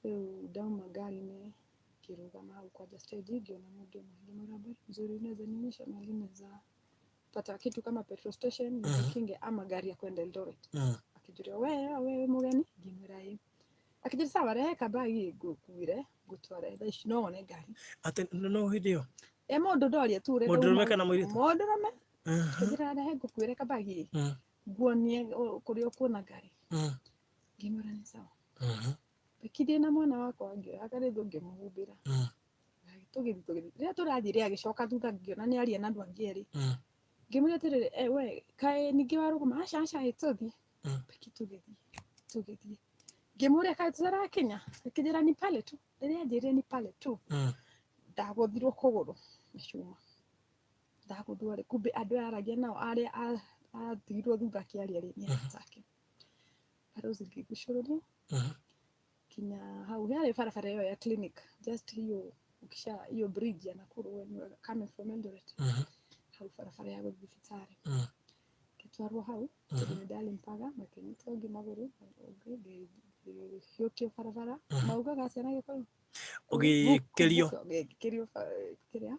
Rĩu ndauma ngari-inĩ ngĩrũgama hau kwanja stage, ngĩona mũndũ ũmwe, ngĩmwĩra habari nzuri, unaweza nionyesha mahali naweza pata kitu kama petrol station nijikinge ama gari ya kwenda Eldoret? Akĩnjũria, we we mũgeni? Ngĩmwĩra ĩ. Akĩnjĩra sawa, rehe kabagi ngũkuĩre ngũtware thaa ici no wone ngari. Atĩ no hĩndĩ ĩyo? E mũndũ ndoria tu ũrĩa Mũndũrũme kana mũirĩtu? Mũndũrũme. Akĩnjĩra rehe ngũkuĩre kabagi nguonie kũrĩa ũkuona ngari. Ngĩmwĩra nĩ sawa. Ngĩkirie na mwana wakwa, ngĩoya karĩthũ ngĩmũhumbĩra. Tũgĩthiĩ tũgĩthiĩ, rĩrĩa tũrathiĩ agĩcoka thutha, ngĩona nĩ aria na andũ angĩ erĩ. Ngĩmwĩra atĩrĩrĩ, eh, we kaĩ ningĩ warũgama? Aca aca, ĩ tũthiĩ. Beki tũgĩthiĩ tũgĩthiĩ, ngĩmũria kaĩ tũtarakinya? Akĩnjĩra ni pale tu. Rĩrĩa anjĩrire ni pale tu, ndagũthirwo kũgũrũ na cuma. Ndagũthwo rĩ, kumbe andũ aya aragia nao arĩa atigirwo thutha akĩaria rĩ, nĩ arata ake. Barozi ngĩgucũrũrio kinya hau yarĩ barabara ĩyo ya clinic, just hiyo ukisha hiyo bridge ya Nakuru when you are coming from Eldoret, hau barabara ya gũthiĩ thibitarĩ. Ngĩtwarwo hau tondũ nĩ ndalimpaga, makĩnyita ũngĩ magũrũ, ũngĩ ngĩhiũkio barabara, maugaga atĩa na Gĩkũyũ? Ũgĩkĩrio. Ngĩkĩrio kĩrĩa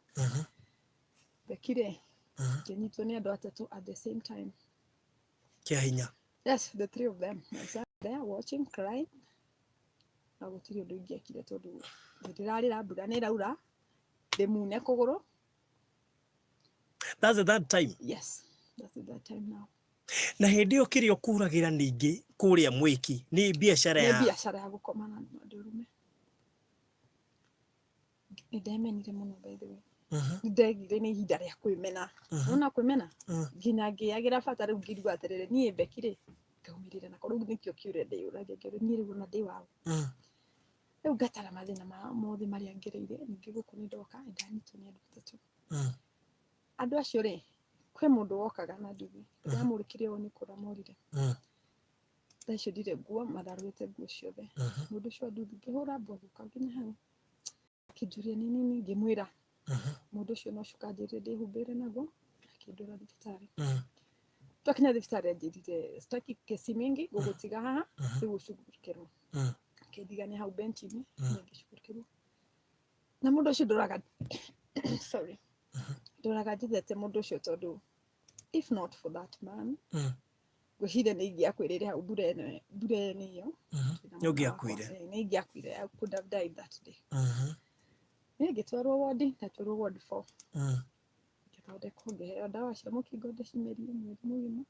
ndekire, ngĩnyitwo nĩ andũ atatũ at the same time. Kĩa hinya. Yes, the three of them. I sat there watching, crying. Na gũtirĩ ũndũ ingĩekire tondũ ndĩrarĩra, mbura nĩ ĩraura, ndĩmune kũgũrũ. That's at that time? Yes, that's at that time now. Na hĩndĩ ĩyo kĩrĩa ũkũragĩra ningĩ kũrĩa mwĩki nĩ biacara Nĩ ya biacara ya gũkoma na andũ arũme. Nĩ ndemenire mũno, by the way. Nĩ ndegire nĩ ihinda rĩa kwĩmena. Nona kwĩmena nginya ngĩagĩra bata. Rĩu ngĩigua atĩrĩrĩ, niĩ Becky rĩ, ngaumĩrĩra nako rĩu nĩkĩo kĩũria ndĩyũragia, ngĩũria niĩ rĩu ona ndĩ waũ? Rĩu ngatara mathĩna ma mothe marĩa ngereire. Ningĩ gũkũ nĩ ndoka nĩ ndanyitwo nĩ andũ atatũ. Andũ acio rĩ, kwĩ mũndũ wokaga na nduthi, ndamũrĩkire ũũ nĩ kũra morire. Thaa icio ndirĩ nguo, matharũrĩte nguo ciothe. Mũndũ ũcio wa nduthi ngĩhũra mbwa gũka nginya hau, akĩnjũria nĩ nini, ngĩmwĩra. Mũndũ ũcio no cuka anjĩrire ndĩhumbĩre naguo, akĩndwara thibitarĩ. Twakinya thibitarĩ anjĩrire sitaki kesi mingi, gũgũtiga haha rĩu ũcugurikĩrwo. Akĩndigania hau bench-inĩ, niĩ ngĩcugurikĩrwo na mũndũ ũcio. Ndoraga, sorry, ndoraga njethete mũndũ ũcio tondũ if not for that man, ngwĩciria nĩ ingĩakuĩrĩire hau mbura ĩno, mbura ĩyo nĩ ĩyo. Nĩ ũngĩakuire. Nĩ ingĩakuire. I could have died that day. Niĩ ngĩtwarwo wodi, ndatwarwo ward 4. Ngĩthondekwo, ngĩheo ndawa cia mũkingo ndĩcimerie mweri mũgima.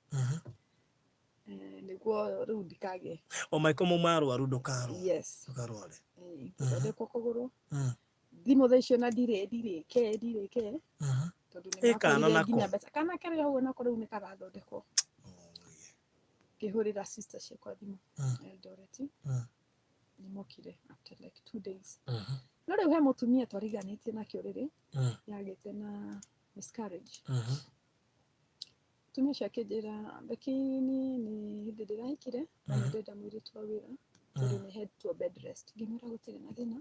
Nĩguo rĩu ndikagĩe O maiko mau marwaru ndũkarwo Yes. ndũkarware. Ngĩthondekwo kũgũrũ. Thimũ thaa icio na ndirĩ ndirĩ ke ndirĩ ke tondũ nĩ Ĩ, kana makorire nako? nginya mbeca. Kana karĩ hau nako rĩu nĩ karathondekwo. Ngĩhũrĩra sister ciakwa thimũ Eldoret, nĩ mokire after like 2 days. No rĩu he mũtumia twariganĩtie nake ũrĩrĩ yagĩte na miscarriage. Mũtumia ũcio akĩnjĩra, "Becky, niĩ nĩ hĩndĩ ndĩrahikire na nĩ ndĩrenda mũirĩtu wa wĩra tondũ nĩ hetwo bed rest." Ngĩmwĩra gũtirĩ na thĩna,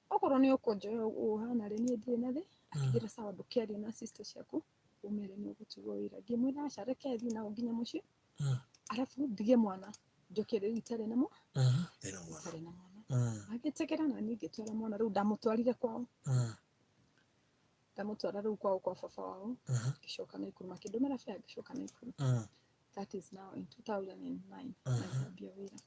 okorwo nĩ ũkũnjoya ũhana rĩ, niĩ ndirĩ na thĩ. Akĩnjĩra sawa, ndũkĩarie na sister ciaku ũmere nĩ ũgũtigwo wĩra. Ngĩmwĩra aca, reke thiĩ nao nginya mũciĩ, arabu ndige mwana njoke rĩu itarĩ na Ndĩna mwana. Itarĩ na mwana. Agĩtĩkĩra na niĩ ngĩtwara mwana rĩu ndamũtwarire kwao. Ndamũtwara rĩu kwao kwa baba wao. Ngĩcoka Naikuru makĩndũmĩra fare ngĩcoka Naikuru. That is now in 2009 na ngĩambia wĩra.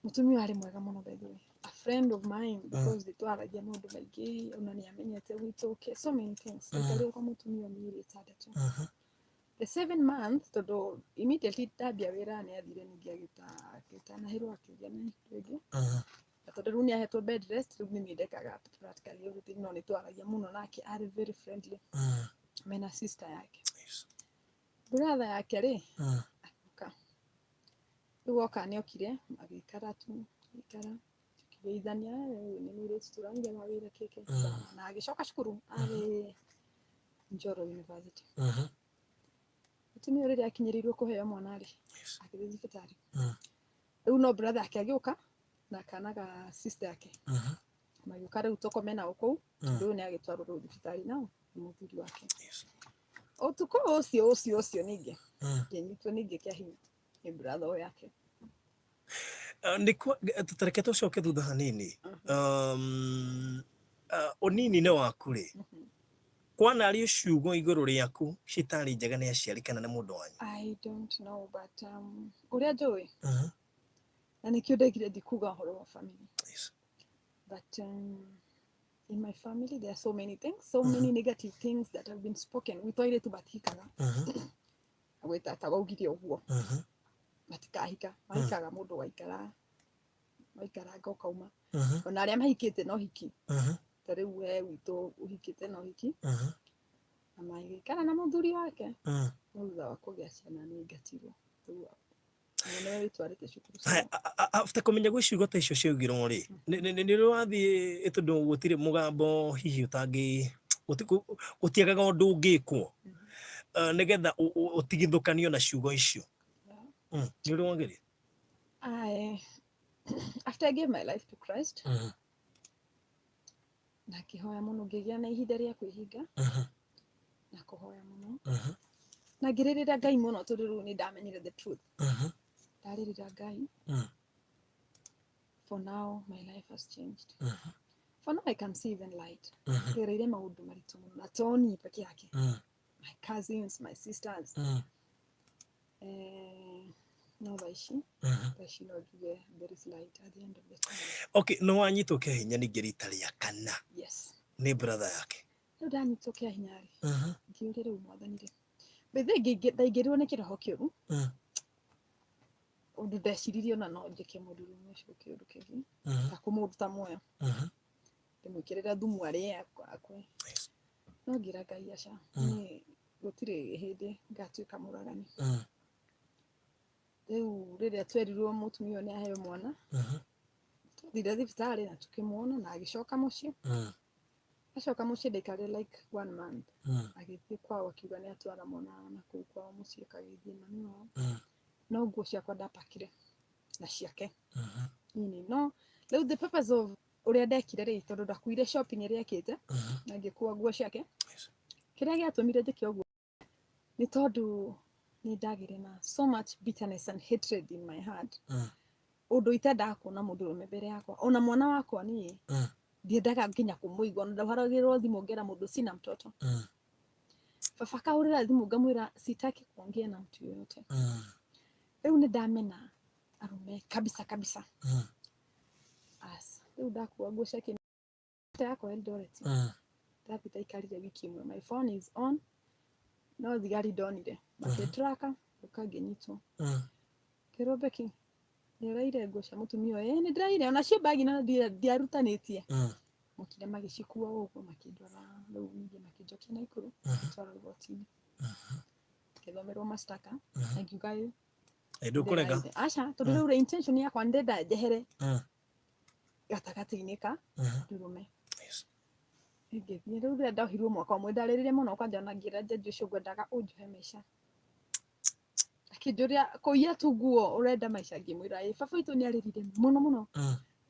Mũtumia arĩ mwega mũno, by the way, a friend of mine, because nĩ twaragia maũndũ maingĩ, ona nĩ amenyete gwitũ so many things. Ndaikarire kwa mũtumia mĩeri 6. The 7 month, tondũ immediately ndambia wĩra nĩ athire ningĩ agĩtanahĩrwo akĩgĩa na rĩngĩ, na tondũ rĩu nĩ ahetwo bed rest, rĩu nĩ niĩ ndekaga practically everything, no nĩ twaragia mũno nake, arĩ very friendly mena sister yake. Brother yake rĩ agĩũka, rĩu oka nĩ okire magĩikara tu agĩikara tũkĩgeithania, rĩu nĩ mũirĩtu tũraruga mawĩra kĩkĩ, na agĩcoka cukuru arĩ Njoro University. Mũtumia ũyũ rĩrĩa akinyĩrĩirwo kũheo mwana rĩ, agĩthiĩ thibitarĩ. Rĩu no brother yake agĩũka na kana ga sister yake magĩũka rĩu tũkome nao kũu. Rĩu nĩ agĩtwarwo rĩu thibitarĩ nao nĩ mũthuri wake. Ũtukũ ũcio ũcio ũcio ningĩ ngĩnyitwo ningĩ kĩa hinya nĩ brother ũyũ yake. Nĩ tareke tũcoke thutha hanini. Ũnini-inĩ waku rĩ, kwanario ciugo igũrũ rĩaku citarĩ njega nĩ aciari kana nĩ mũndũ wanyu? I don't know, but ũrĩa njũĩ na nĩkĩo ndaigire ndikuga ũhoro wa family, but in my family there are so many things, so many negative things that have been spoken. Gwitũ airĩtu matihikaga. Gwĩ tata waugire ũguo, matikahika, mahikaga mũndũ waikara waikaranga ũkauma. Ona arĩa mahikĩte no hiki, ta rĩu we witũ ũhikĩte no hiki na magĩikara na mũthuri wake, no thutha wa kũgĩa ciana nĩ aingatirwo. Rĩu ona nĩwe wĩtwarĩte cukuru Haya, ciao. After kũmenya gwĩ ciugo ta icio ciaugirwo rĩ, nĩ rĩ wathiĩ, tondũ gũtirĩ mũgambo hihi ũtangĩ gũtiagaga ũndũ ũngĩkwo nĩgetha ũtigithũkanio na ciugo icio? Nĩ ũrĩ wageria? After I gave my life to Christ na ngĩhoya mũno, ngĩgĩa na ihinda rĩa kwĩhinga na kũhoya mũno na ngĩrĩrĩra Ngai mũno, tondũ rĩu nĩ ndamenyire the truth. Ndarĩrĩra Ngai. For now my life has changed. For now I can see even light. Ngereire maũndũ maritũ mũno, na to niĩ peke yake, my cousins, my sisters. No thaa ici, thaa ici no njuge there is light at the end of the tunnel. Okay, no wanyitwo kĩa hinya ningĩ rita rĩa kana? Yes. Nĩ brother yake? Rĩu ndanyitwo kĩa hinya rĩ, ngĩũria rĩu Mwathani rĩ, bethe ndaingĩrirwo nĩ kĩroho kĩũru, ũndũ ndeciririe ona no njĩke mũndũrũme ũcio kĩũndũ kĩngĩ ta kũmũruta muoyo, ndĩmwĩkĩrĩre thumu arĩe akue. No ngĩra Ngai aca, niĩ gũtirĩ hĩndĩ ngatuĩka mũragani. Rĩu rĩrĩa twerirwo mũtumia ũyũ nĩ aheo mwana, twathire thibitarĩ na tũkĩmuona na agĩcoka mũciĩ. Acoka mũciĩ ndaikarire like one month. Agĩthiĩ kwao akiuga nĩ atwara mwana na kũu kwao mũciĩ akagĩithie mami wao. No nguo ciakwa ndapakire na ciake nini. No rĩu the purpose of ũrĩa ndekire rĩ, tondũ ndakuire shopping ĩrĩa ekĩte na ngĩkua nguo ciake, kĩrĩa gĩatũmire njĩke ũguo nĩ tondũ nĩ ndagĩire na so much bitterness and hatred in my heart, ũndũ itendaga kuona mũndũrũme mbere yakwa, ona mwana wakwa niĩ ndiendaga nginya kũmũigua. Ona ndahũragĩrwo thimũ ngera mũndũ sina mtoto. Baba akahũrĩra thimũ ngamwĩra sitaki kuongea na mtu yoyote. Rĩu nĩ ndamena arũme kabisa kabisa. As rĩu ndakua nguo ciake yakwa Eldoret, ndathiĩ ndaikarire wiki ĩmwe, my phone is on, no thigari ndonire makĩtraka ũka ngĩnyitwo. Kĩrwo, "Becky, nĩ ũraire nguo cia mũtumia ũyũ?" "Ĩĩ, nĩ ndĩraire onacio bagi na ndiarutanĩtie." Mokire magĩcikua ũguo makĩndwara, rĩu ningĩ makĩnjokia Naikuru, makĩndwara igoti-inĩ, ngĩthomerwo mashtaka na ngiuga ĩ. Ndũkũrega? Ndĩraire. Aca, tondũ rĩu intention yakwa ndĩrenda njehere gatagatĩ-inĩ ka ndũrũme. Ngĩthiĩ rĩu rĩrĩa ndohirwo mwaka ũmwe, ndarĩrire mũno kwanja, ona ngĩra jaji ũcio ngwendaga ũnjohe maica. Akĩnjũria, "Kũiya tu nguo ũrenda maica?" Ngĩmwĩra ĩ. Baba witũ nĩ arĩrire mũno mũno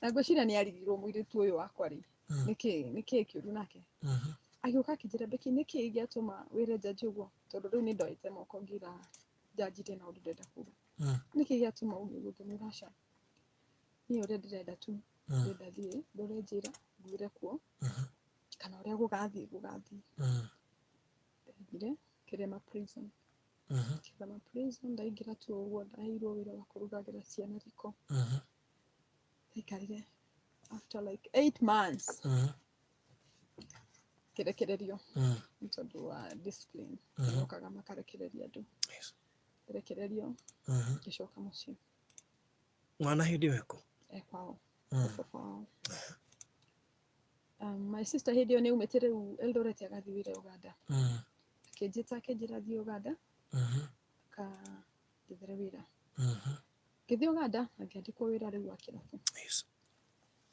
na ngwĩciria nĩ arigirwo mũirĩtu ũyũ wakwa rĩ, nĩkĩ kĩũru nake. Agĩũka akĩnjĩra, "Becky, nĩkĩ gĩatũma wĩre jaji ũguo?" Tondũ rĩu nĩ ndoete moko ngĩra jaji ndĩ na ũndũ ndĩrenda kuga. "Nĩkĩ gĩatũma uge ũguo?" Ngĩmwĩra aca. Niĩ ũrĩa ndĩrenda tu ndĩrenda thiĩ ndore njĩra nguĩre kuo kana ũrĩa gũgathiĩ gũgathiĩ. Ndathire Kĩrĩma prison. Kĩrĩma prison ndaingĩra tu ũguo ndaheirwo wĩra wa kũrugagĩra ciana riko. Ndaikarire after like 8 months ngĩrekererio nĩ tondũ wa discipline. Mokaga makarekereria andũ. Rekererio ngĩcoka mũciĩ. Mwana hĩndĩ ĩyo eko? E kwao, baba wao. My sister hĩndĩ ĩyo nĩ aumĩte rĩu Eldoret agathiĩ wĩra Uganda. Akĩnjĩta akĩnjĩra thiĩ Uganda akandethere wĩra. Ngĩthiĩ Uganda na ngĩandĩkwo wĩra rĩu wa kĩrabu.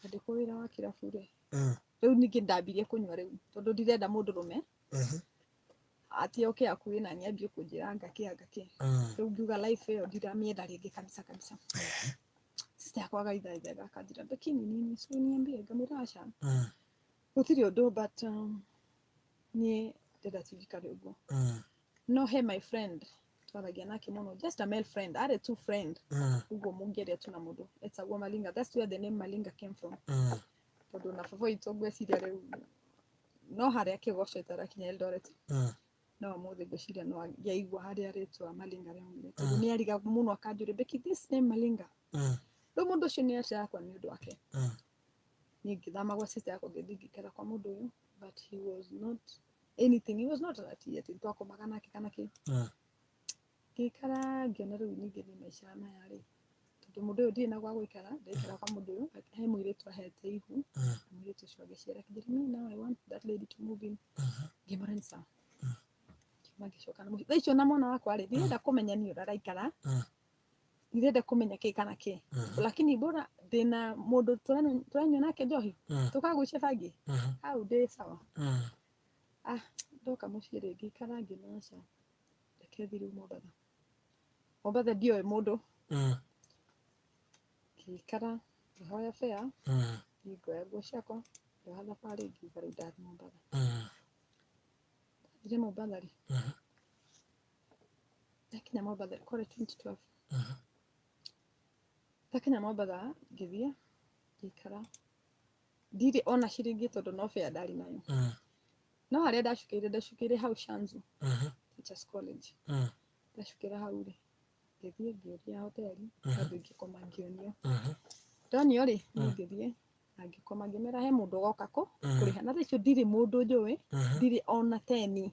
Ngĩandĩkwo wĩra wa kĩrabu rĩ, rĩu ningĩ ndambirie kũnyua rĩu tondũ ndirenda mũndũrũme atĩ oke hakuhĩ na niĩ ambie kũnjĩra anga kĩ anga kĩ. Rĩu ngiuga life ĩyo ndiramĩenda rĩngĩ kabisa kabisa. Sister yakwa agaithaithaga akanjĩra, "Becky, ni nini? Si uniambie." Ngamwĩra aca, gũtirĩ ũndũ, but niĩ ndĩrenda tu njikare ũguo. No he my friend twaragia nake mũno, just a male friend, arĩ tu friend ũguo mũngĩaria tu na mũndũ etagwo Malinga. That's where the name Malinga came from, tondũ na baba witũ ngwĩciria rĩu no harĩa kĩgoco ĩtarakinya Eldoret no ũmũthĩ ngwĩciria no angĩaigua harĩa rĩtwa Malinga rĩaumire, tondũ nĩ arigagwo mũno akanjũria, "Becky, this name Malinga?" Rĩu mũndũ ũcio nĩ aca yakwa nĩ ũndũ wake. Niĩ ngĩthama gwa sister yakwa ngĩthiĩ ngĩikara kwa mũndũ ũyũ, but he was not anything, he was not ati atĩ twakomaga nake kana kĩ. Ngĩikara ngĩona rĩu ningĩ nĩ maica maya rĩ, tondũ mũndũ ũyũ ndirĩ na gwa gũikara, ndaikara kwa mũndũ ũyũ. He mũirĩtu ahete ihu na mũirĩtu ũcio agĩciara akĩnjĩra, "Me now I want that lady to move in." Ngĩmwĩra nĩ sawa. Ngiuma ngĩcoka na mũciĩ. Thaa icio na mwana wakwa rĩ, ndirenda kũmenya niĩ ũrĩa araikara, ndirenda kũmenya kĩ kana kĩ, lakini bora ndĩna mũndũ tũranyua nake njohi, tũkagucia bangi hau, ndĩ sawa. Ah, ndoka mũciĩ rĩ, ngĩikara ngĩona aca, reke thiĩ rĩu Mombatha. Mombatha ndioĩ mũndũ. Ngĩikara ngĩhoya fare, thiĩ ngoya nguo ciakwa, ngĩoha thabarĩ, ngiuga rĩu ndathiĩ Mombatha. Ndathire Mombatha rĩ, ndakinya Mombatha kwarĩ 2012. Ndakinya Mombatha ngĩthiĩ ngĩikara, ndirĩ ona ciringi tondũ no fare ndarĩ nayo. No harĩa ndacukĩire, ndacukĩire hau Shanzu Teachers College. Ndacukĩra hau rĩ, ngĩthiĩ ngĩũria hoteli handũ ingĩkoma, ngĩonio. Ndonio rĩ, niĩ ngĩthiĩ na ngĩkoma, ngĩmera he mũndũ ũgoka kũ kũrĩha, na thaa icio ndirĩ mũndũ njũĩ, ndirĩ ona teni,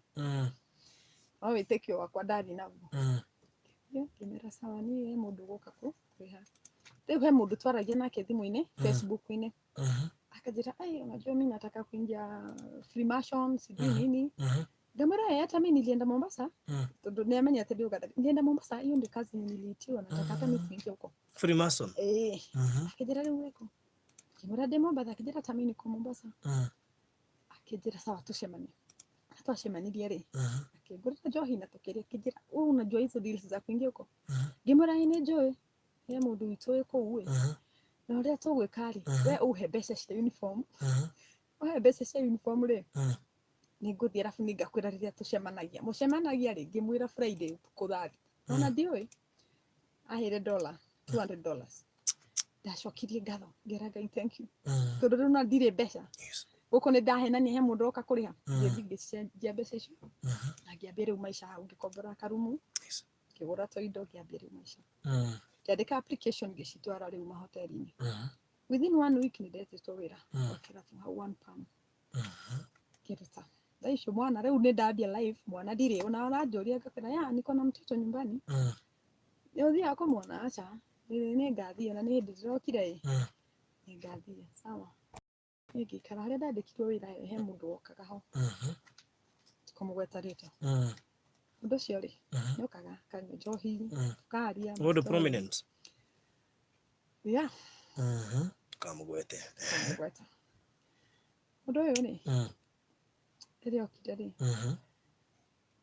no wĩtĩkio wakwa ndathiĩ naguo. Ngĩthiĩ ngĩmera sawa, niĩ he mũndũ ũgũka kũ kũrĩha. Rĩu he mũndũ twaragia nake thimũ-inĩ, Facebook-inĩ, akanjĩra, "Ai, unajua mimi nataka kuingia Freemason, sijui nini." Ngamwĩra, "Eh, hata mimi nilienda Mombasa," tondũ nĩ amenyete ndĩ Uganda. "Nilienda Mombasa, hiyo ndio kazi niliitiwa, nataka hata mimi kuingia huko." Freemason? Eh. Akĩnjĩra, "Rĩu wĩkũ?" Ngĩmwĩra ndĩ Mombasa. Akĩnjĩra, "Hata mimi niko Mombasa." Akĩnjĩra sawa, tucemanie. Na twacemanirie rĩ, akĩngũrĩra njohi na tũkĩrĩa. Akĩnjĩra, "Wewe unajua hizo deals za kuingia huko?" Ngĩmwĩra, "Ĩ, nĩ njũĩ, he mũndũ witũ wĩ kũu ĩ, na ũrĩa tũgwĩka rĩ, we ũhe mbeca cia uniform, ũhe mbeca cia uniform rĩ, nĩ ngũthiĩ, arabu nĩ ngakwĩra rĩrĩa tũcemanagia." Mũcemanagia rĩ, ngĩmwĩra Friday ũtukũ thaa 6. Ona ndiũĩ aheire dollar $200. Ndacokirie ngatho, ngĩra Ngai thank you, tondũ rĩu no ndirĩ mbeca gũkũ, nĩ ndahenania he mũndũ oka kũrĩha. Ngĩthiĩ ngĩcenjia mbeca icio na ngĩambia rĩu maica hau, ngĩkombora karumu, ngĩgũra tũindo, ngĩambia rĩu maica. Ngĩandĩka application, ngĩcitwara rĩu mahoteli-inĩ. Within one week nĩ ndetĩtwo wĩra wa kĩrabu hau One Palm, ngĩruta. Thaa icio mwana rĩu nĩ ndambia life, mwana ndirĩ ona aranjũria, ngakwĩra ya niko na mtoto nyumbani, nĩ ũthiaga kũmuona? Aca, nĩ ngathiĩ, ona nĩ hĩndĩ ndĩrokire ĩ, nĩ ngathiĩ, sawa. Niĩ ngĩikara harĩa ndandĩkirwo wĩra, he mũndũ wokaga ho, kũmũgweta rĩtwa. Mũndũ ũcio rĩ, nĩ okaga akanyua njohi, tũkaria. Mũndũ prominent? Yeah. Kamũgwete. Kũmũgweta. Mũndũ ũyũ rĩ, rĩrĩa okire rĩ,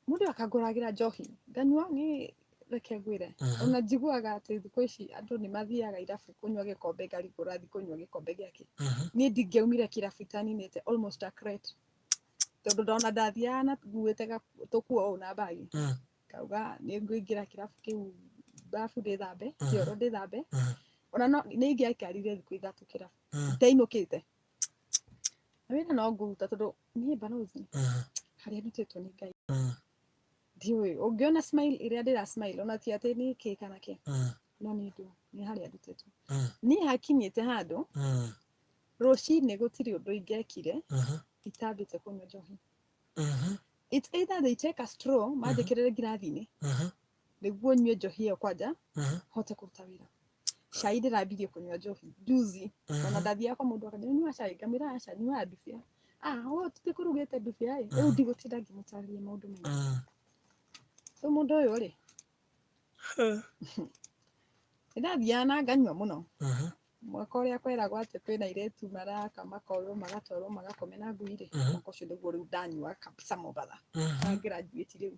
mũndũ ũyũ akangũragĩra njohi nganyua. Niĩ reke ngwĩre, ona njiguaga atĩ thikũ ici andũ nĩ mathiaga irabu kũnyua gĩkombe, ngarigwo ũrathiĩ kũnyua gĩkombe gĩake. Niĩ ndingĩaumire kĩrabu itaninĩte almost a crate, tondũ ndona ndathiaga na nguĩte tũkuo ũũ na mbagi, ngauga nĩ ngũingĩra kĩrabu kĩu, babu ndĩthambe, kĩoro ndĩthambe. Ona no nĩ ingĩaikarire thikũ 3 kĩrabu ndainũkĩte na wĩra no ngũruta tondũ niĩ balozi harĩa ndutĩtwo nĩ Ngai ndiũĩ ũngĩona smile ĩrĩa ndĩra smile ona ti atĩ nĩ kĩ kana kĩ no nĩ ũndũ nĩ harĩa ndutĩtwo niĩ hakinyĩte handũ rũcinĩ gũtirĩ ũndũ ingĩekire itambĩte kũnyua njohi. It's either they take a straw manjĩkĩrĩre ngirathi-inĩ nĩguo nyue njohi ĩyo kwanja hote kũruta wĩra. Cai ndĩrambirie kũnyua njohi juzi ona ndathiaga kwa mũndũ akanjĩra nyua cai ngamwĩra aca nyuaga ndubia ah ũũ tũtikũrugĩte ndubia ĩ rĩu ndigũtinda ngĩmũtarĩria maũndũ maingĩ. Rĩu mũndũ ũyũ rĩ nĩndathiaga na nganyua mũno mwaka ũrĩa kweragwo atĩ kwĩna airĩtu maraka makoywo magatwarwo magakome na ngui rĩ mwaka ũcio nĩguo rĩu ndanyuaga kabisa Mombatha na graduate rĩu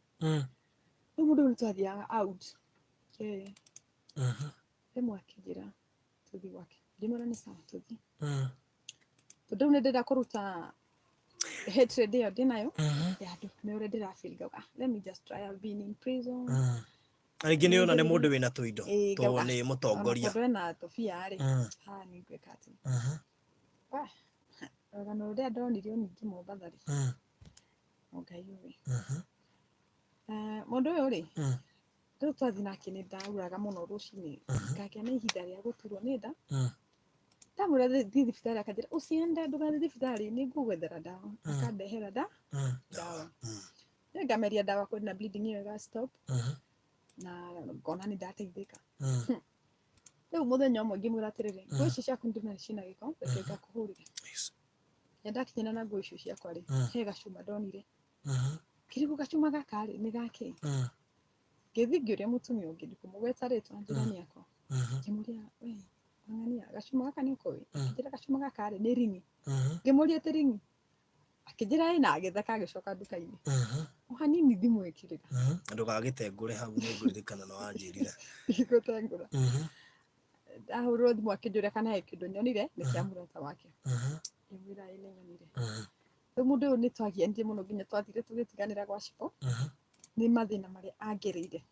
rĩu mũndũ ũyũ nĩtwathiaga out rĩmwe akĩnjĩra tũthiĩ gwake ngĩmwĩra nĩ sawa tũthiĩ tondũ rĩu nĩndĩrenda kũruta hatred ĩyo ndĩnayo ya andũ nĩ ũrĩa ndĩra feel ngauga ah, let me just try. I've been in prison. Rĩngĩ nĩ ona nĩ mũndũ wĩna tũindo Ĩĩ, tondũ ngauga, nĩ ona mũtongoria tondũ ena tũbia rĩ haha nĩ ngwĩka atĩ Wah, rũgano rũrĩa ndonirio ningĩ Mombatha rĩ o Ngai ũĩ. Mũndũ ũyũ rĩ rĩu twathiĩ nake nĩ ndauraga mũno rũcinĩ ngagĩa na ihinda rĩa gũturwo nĩ nda ndamwĩra thiĩ thibitarĩ akanjĩra usiende ndũgathiĩ thibitarĩ nĩ ngũgwethera ndawa akandehera ndawa Nĩ ngameria ndawa kwĩ na bleeding ĩyo ĩga stop na ngona nĩ ndateithĩka. Rĩu mũthenya ũmwe ngĩmwĩra atĩrĩrĩ nguo ici ciaku ndĩna ciĩna gĩko reke ngakũhũrĩre. Na ndakinyana na nguo icio ciakwa rĩ he gacuma ndonire kĩrĩgũ gacuma gaka rĩ nĩ gakĩ ngĩthiĩ ngĩũria mũtumia ũngĩ ndikũmũgweta rĩtwa njĩra nĩ akwa ngĩmũria we wang'ania gacuma gaka nĩ ũkoĩ akĩnjĩra gacuma gaka rĩ nĩ ringi ngĩmũria atĩ ringi akĩnjĩra ĩ na agĩtheka agĩcoka nduka-inĩ o hanini thimũ ĩkĩrĩra. Ndũgagĩtengũre hau nĩ ngũririkana na wanjĩrire ndigũtengũra. Ndahũrĩrwo thimũ akĩnjũria kana he kĩndũ nyonire nĩ kĩa mũrata wake ngĩmwĩra ĩ nĩ nyonire. Rĩu mũndũ ũyũ nĩ twagianire mũno nginya twathire tũgĩtiganĩra gwa cibũ nĩ mathĩna marĩa angereire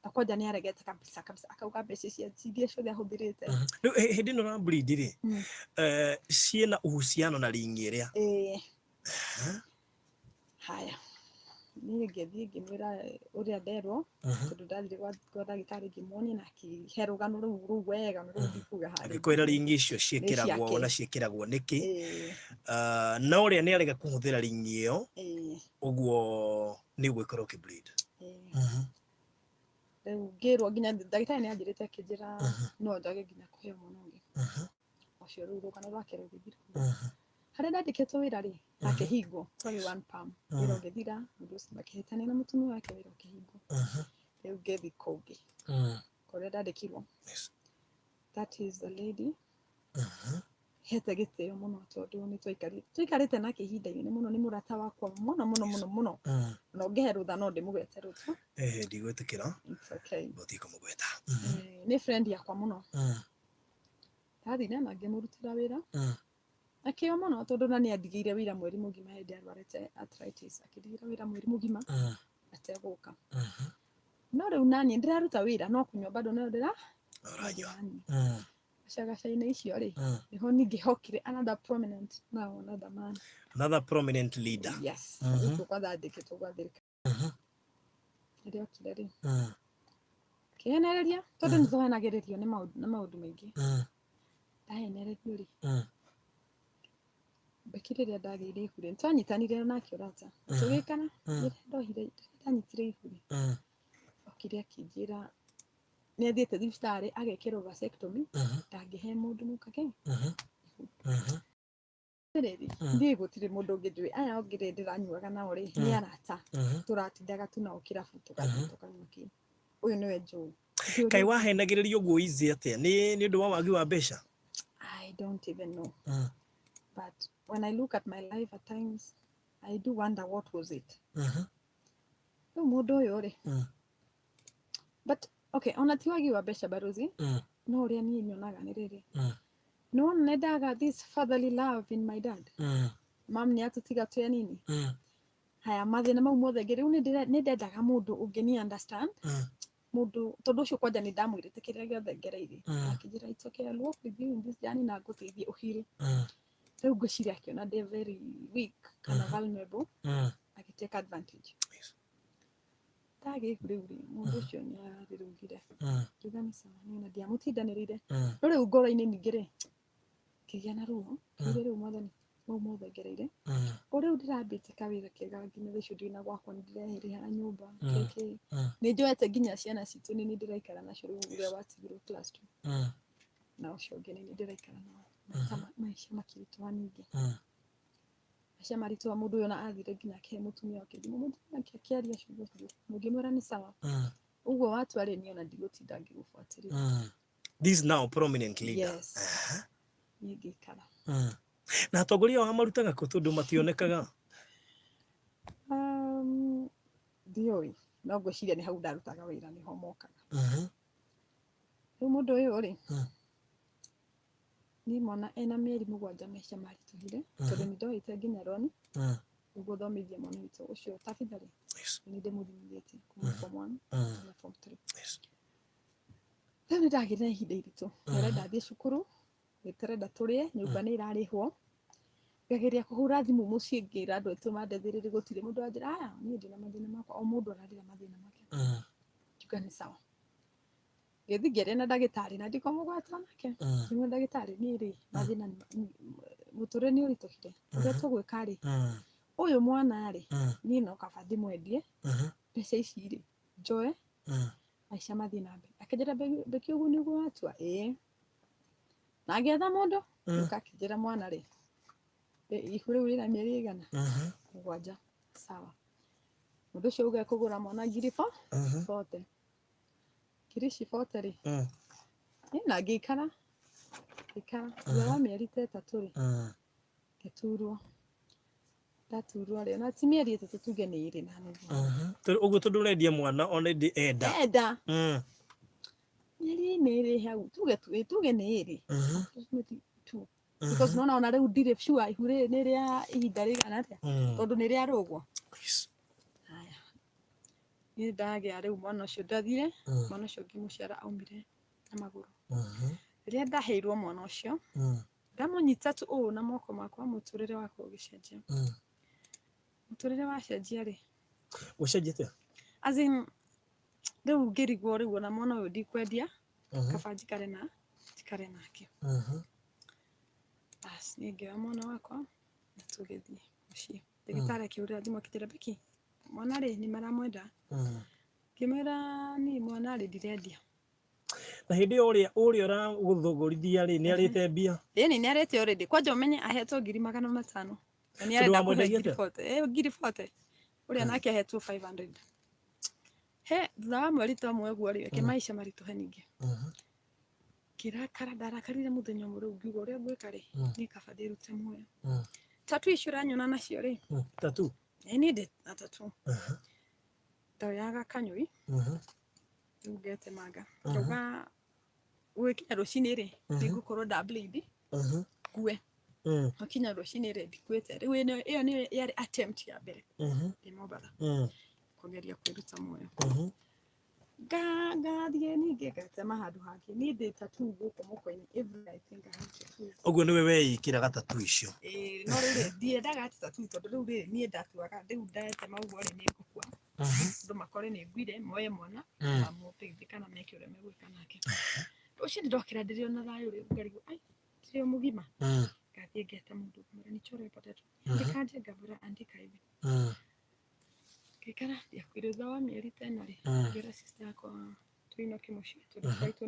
na kwanja nĩ aregete kabisa kabisa akauga mbeca ici iria ciothe ahũthĩrĩte. Rĩu hĩndĩ ĩno ũra bleed rĩ ciĩna uhusiano na ringi ĩrĩa Ĩĩ. Haya niĩ ngĩthiĩ ngĩmwĩra ũrĩa nderwo tondũ ndathire kwa ndagĩtarĩ ngĩmuonia na akĩhe rũgano rũu wega na rũu ndikuga harĩa. Agĩkwĩra ringi icio ciĩkĩragwo ciake. Na ciĩkĩragwo nĩkĩ Ĩĩ. Na ũrĩa nĩ arega kũhũthĩra ringi ĩyo Ĩĩ. ũguo nĩ ũgũikara ũkĩ bleed. Ĩĩ. Rĩu ngĩrwo nginya ndagĩtarĩ nĩ anjĩrĩte akĩnjĩra no njage nginya kũheo mwana ũngĩ ũcio rĩu rũgano rwake rũgĩthira harĩa ndandĩkĩtwo wĩra rĩ hakĩhingwo twarĩ one palm wĩra ũgĩthira mũndũ ũcio makĩhĩtania na mũtumia wake wĩra ũkĩhingwo rĩu ngĩthiĩ kũngĩ kũrĩa ndandĩkirwo. That is the lady hete gĩtĩo mũno tondũ nĩ twaikarĩte nake ihinda inene mũno nĩ mũrata wakwa mũno mũno mũno mũno na ũngĩhe rũtha no ndĩmũgwete rũtha. Ndigwĩtĩkĩra. It's okay. Gũthiĩ kũmũgweta. Nĩ friend yakwa mũno ndathire na ngĩmũrutĩra wĩra akĩo mũno tondũ na nĩ andigĩire wĩra mweri mũgima hĩndĩ arwarĩte arthritis akĩndigĩra wĩra mweri mũgima ategũka no rĩu naniĩ ndĩraruta wĩra no kũnyua bado no ndĩra Ũranyua. ndĩranyua. Gacagaca-inĩ icio rĩ nĩho ningĩ hokire another prominent now another man. Another prominent leader. Yes. Gũkũ kwanza andĩkĩtwo gwa thirikari rĩrĩa okire rĩ kĩhenereria tondũ nĩ tũhenagĩrĩrio nĩ maũndũ na maũndũ maingĩ ndahenererio rĩ Becky rĩrĩa ndagĩire ihu rĩ nĩtwanyitanire nake ũrata tũgĩkana rĩrĩa ndohire rĩrĩa ndanyitire ihu rĩ okire akĩnjĩra nĩ athiĩte thibitarĩ agekĩrwo vasectomy ndangĩhe mũndũ mũka kĩ rĩrĩ niĩ gũtirĩ mũndũ ũngĩ njũĩ aya ũngĩ rĩ ndĩranyuaga nao rĩ nĩ arata tũratindaga tu nao kĩrabu tũgathiĩ tũkanyua kĩ ũyũ nĩwe njũĩ. Kaĩ wahenagĩrĩrio ũguo easy atĩa nĩ ũndũ wa wagi wa mbeca? I don't even know. But when I look at my life at times, I do wonder what was it. Rĩu mũndũ ũyũ rĩ but okay ona ti wagi wa mbeca barozi no ũrĩa niĩ nyonaga nĩ rĩrĩ nĩ wona nĩ ndaga this fatherly love in my dad. Mam nĩ atũtiga twĩ anini haya mathĩna mau mothe ngĩ rĩu nĩ ndendaga mũndũ ũngĩ ni understand. Mũndũ tondũ ũcio kwanja nĩ ndamwĩrĩte kĩrĩa gĩothe ngereire. Mm. Akĩnjĩra it's okay, I'll walk with you in this journey na ngũteithie ũhire. Mm. Rĩu ngwĩciria akĩona ndĩ very weak kana vulnerable, Mm. agĩ take advantage. Yes. Ndagĩku rĩu rĩ, mũndũ ũcio nĩ arĩrũgire. Mm. Ngiuga nĩ sawa, niĩ ona ndiamũtindanĩrĩire. Mm. No rĩu ngoro-inĩ ningĩ rĩ, ngĩgĩa na ruo, ngĩũria rĩu Mwathani, mau mothe ngereire. Mm. O rĩu ndĩrambĩtie kawĩra kega nginya thaa icio ndĩ na gwakwa nĩ ndĩrerĩhĩra nyũmba, Mm. kĩkĩ. Mm. Nĩ njoete nginya ciana citũ nĩ niĩ ndĩraikara nacio rĩu ũrĩa watigirwo class two Mm. na ũcio ũngĩ nĩ niĩ ndĩraikara nao. Na ta maica makĩritũha ningĩ. Mm. Maica maritũha mũndũ ũyũ ona athire nginya akĩhe mũtumia wake thimũ, mũtumia wake akĩaria ciugo biũ, mũngĩmwĩra nĩ sawa. Mm. Ũguo watua rĩ, niĩ ona ndigũtinda ngĩgũbuatĩrĩra. Mm. This now prominent leader. Yes. Niĩ ngĩikara. Mm. Na atongoria ao marutaga kũ tondũ mationekaga? Ndiũĩ, no ngwĩciria nĩ hau ndarutaga wĩra nĩho mokaga. Mhm. Rĩu mũndũ ũyũ rĩ, Mm. niĩ mwana ena mĩeri 7 maica maritũhire, tondũ nĩ ndoete nginya roni Mm. nĩguo thomithie mwana witũ ũcio Tabitha rĩ, Yes. nĩ ndĩmũthimithĩtie kuma form 1 Mm. nginya form 3. Yes. Rĩu nĩ ndagĩire na ihinda iritũ, nĩarenda thiĩ cukuru, nĩtũrenda tũrĩe, nyũmba nĩ ĩrarĩhwo, ngageria kũhũra thimũ mũciĩ ngĩra andũ aitũ mandeithĩrĩrie, gũtirĩ mũndũ anjĩra aya, niĩ ndĩna mathĩna makwa, o mũndũ ararĩra mathĩna make. Mm. Ngiuga nĩ sawa. Ngĩthiĩ ngĩaria na ndagĩtarĩ na ndikomũgwata nake. Mm. Ngĩmwĩra ndagĩtarĩ niĩ rĩ, mathĩna mũtũrĩre nĩ ũritũhire, ũrĩa tũgwĩka rĩ, Mm. ũyũ mwana rĩ, Mm. niĩ no kaba ndĩmwendie, Mhm. mbeca ici rĩ, njoe, Mm. maica mathiĩ na mbere. Akĩnjĩra Becky ũguo nĩguo watua? Ĩĩ. Na ngĩetha mũndũ, Mm. ũka akĩnjĩra mwana rĩ, ihu rĩu rĩna mĩeri ĩigana? Mhm. 7. Sawa. Mũndũ ũcio auga ekũgũra mwana ngiri Mhm. 40. Ngiri ici 40 rĩ, Mm. niĩ na ngĩikara, ngĩikara thutha wa mĩeri ta 3 rĩ, Mm. ngĩturwo. Ndaturwo rĩ, ona ti mĩeri 3 tuge nĩ 2.5. Mhm. Ũguo tondũ ũrendia mwana ona ĩndĩ enda. Enda. Mm. Mĩeri nĩ 2 hau, tuge tu, tuge nĩ 2. Mhm. Approximately two. Because nona ona rĩu ndirĩ sure ihu rĩrĩ nĩ rĩa ihinda rĩigana atĩa, Mm. tondũ nĩ rĩa rũgwo. Yes. Haya. Niĩ ndagĩa rĩu mwana ũcio ndathire, Mm. mwana ũcio ngĩmũciara aumire na magũrũ. Mhm. Rĩrĩa ndaheirwo mwana ũcio, Mm. ndamũnyita tu ũũ na moko makwa, mũtũrĩre wakwa ũgĩcenjia. Mm. Mũtũrĩre wacenjia rĩ, Ũcenjia atĩa? As in, rĩu ngĩrigwo rĩu ona mwana ũyũ ndikwendia, Mhm. kaba njikare na njikare nake. Mhm. Bas, niĩ ngĩoya mwana wakwa na tũgĩthiĩ mũciĩ. Ndagĩtarĩ akĩhũrĩra thimũ akĩnjĩra Becky, mwana rĩ nĩ maramwenda. Mm. Ngĩmwĩra niĩ mwana rĩ ndirendia. Na hĩndĩ ĩyo ũrĩa ũragũthũgũrithia rĩ, nĩ arĩte mbia? Ĩni nĩ arĩte already. Kwanja ũmenye ahetwo ngiri 500. Na nĩ Tondũ arenda kũhe wamwendagia ngiri atĩa? 40. Ngiri 40. Ũrĩa nake ahetwo 500. He, thutha wa mweri ta ũmwe ũguo rĩ, reke maica maritũhe ningĩ. Mhm. Ngĩrakara, ndarakarire mũthenya ũmwe rĩu ngiuga ũrĩa ngwĩka rĩ, Mm. nĩ kaba ndĩrute muoyo. Mm. Tattoo icio ũranyona nacio rĩ, Mm. Tattoo? Niĩ ndĩ na tattoo. Mhm. Ndoyaga kanyũi, Mhm. rĩu ngetemanga. Mhm. Ngauga gũgĩkinya rũcinĩ rĩ, Mhm. nĩngũkorwo nda bleed, Mhm. ngue. Mm. Gwakinya rũcinĩ rĩ, ndikuĩte. Rĩu ĩyo nĩyo yarĩ attempt ya mbere Mhm. ndĩ Mombatha, Mm. kũgeria kwĩruta muoyo. Mhm. Ngathiĩ ningĩ ngatema handũ hangĩ. Niĩ ndĩ tattoo gũkũ mũko-inĩ, every I think I have tattoos. Ũguo nĩwe weĩkĩraga tattoo icio? Ĩĩ, no rĩu rĩ, ndiendaga atĩ tattoo tondũ rĩu rĩrĩ niĩ ndatuaga rĩu ndetema ũguo rĩ, nĩ ngũkua. Mhm. Andũ makore nĩ nguire, moye mwana, Mm. mamũteithie kana meke ũrĩa megwĩka nake. Rũcinĩ ndokĩra ndĩrĩ o na thayũ rĩ, ngarigwo, ai, ndĩrĩ o mũgima. Mm. Ngathiĩ ngeta mũndũ ngamwĩra nichore potato. Mhm. Andĩka ngamwĩra andĩka hivi. Mm. Ngĩikara ndiakuire thutha wa mĩeri ta 4 rĩ, Mm. ngĩra sister yakwa tũinũke mũciĩ tondũ baba witũ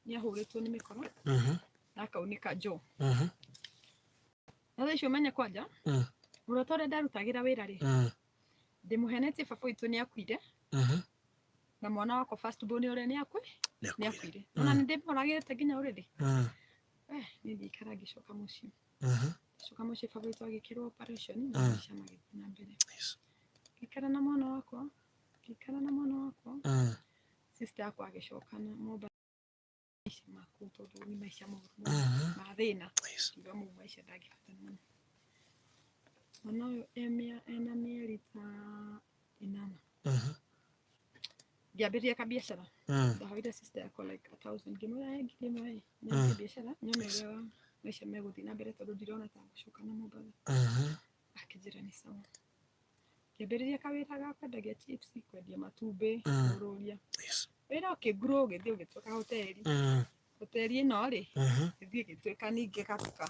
nĩahũrĩtwo nĩ mĩkoro Mhm. na akaunĩka jaw. Mhm. Na thaa icio ũmenye kwanja, Mm. mũrata ũrĩa ndarutagĩra wĩra rĩ, Mm. ndĩmũhenetie baba witũ nĩakuire, Mhm. na mwana wakwa first born ũrĩa Nĩakuire. nĩakuire. Ona nĩndĩmũragĩte nginya already. Mm. Niĩ ngĩikara ngĩcoka mũciĩ. Mhm. Ngĩcoka mũciĩ baba witũ agĩkĩrwo operation na Mm. maica magĩthiĩ na mbere. Yes. Ngĩikara na mwana wakwa, ngĩikara na mwana wakwa. Mm. Sister yakwa agĩcoka na Mombatha maica maku tondũ nĩ maica moru mũno, Mhm. ma thĩna. Yes. Ngiuga mau maica ndangĩhota mũno. Mwana ũyũ ena mĩeri ta 8. Mhm. Ngĩambĩrĩria kabiacara. Ndahoire sister yakwa like 1,000, ngĩmwĩra, "He 1,000 ĩ nyambie biacara, nyone ũrĩa maica megũthiĩ na mbere, tondũ ndirona ta ngũcoka na Mombatha." Akĩnjĩra nĩ sawa. Ngĩambĩrĩria kawĩra ga kwendagia chips, kwendia matumbĩ, kũrũria. Wĩra ũkĩgrow, ũgĩthiĩ ũgĩtuĩka hoteli. Hoteli ĩno rĩ, ĩthiĩ ĩgĩtuĩka ningĩ gatuka.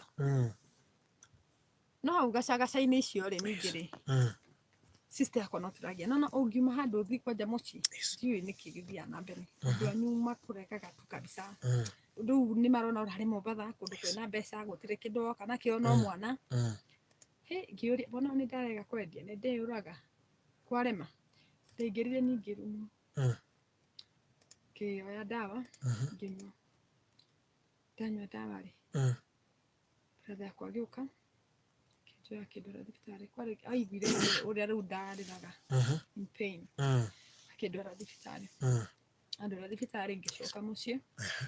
No hau gacagaca-inĩ icio rĩ, ningĩ rĩ, sister yakwa no tũragia no ũngiuma handũ ũthiĩ kwanja mũciĩ, ndiũĩ nĩkĩ gĩthiaga na mbere. Andũ anyu makũregaga tu kabisa. Rĩu nĩ marona ũrarĩ Mombatha, kũndũ kwĩna mbeca, gũtirĩ kĩndũ woka nakĩo no mwana. Hĩ, ngĩũria mbona nĩ ndarega kwendia, nĩ ndĩyũraga kwarema. Ndaingĩrire ningĩ rumu, ngĩoya ndawa, ngĩnyua. Ndanyua ndawa rĩ, brother yakwa agĩũka, akĩnjoya, akĩndwara thibitarĩ. Kwarĩ aiguire ũrĩa rĩu ndarĩraga in pain, akĩndwara thibitarĩ. Andwara thibitarĩ, ngĩcoka mũciĩ,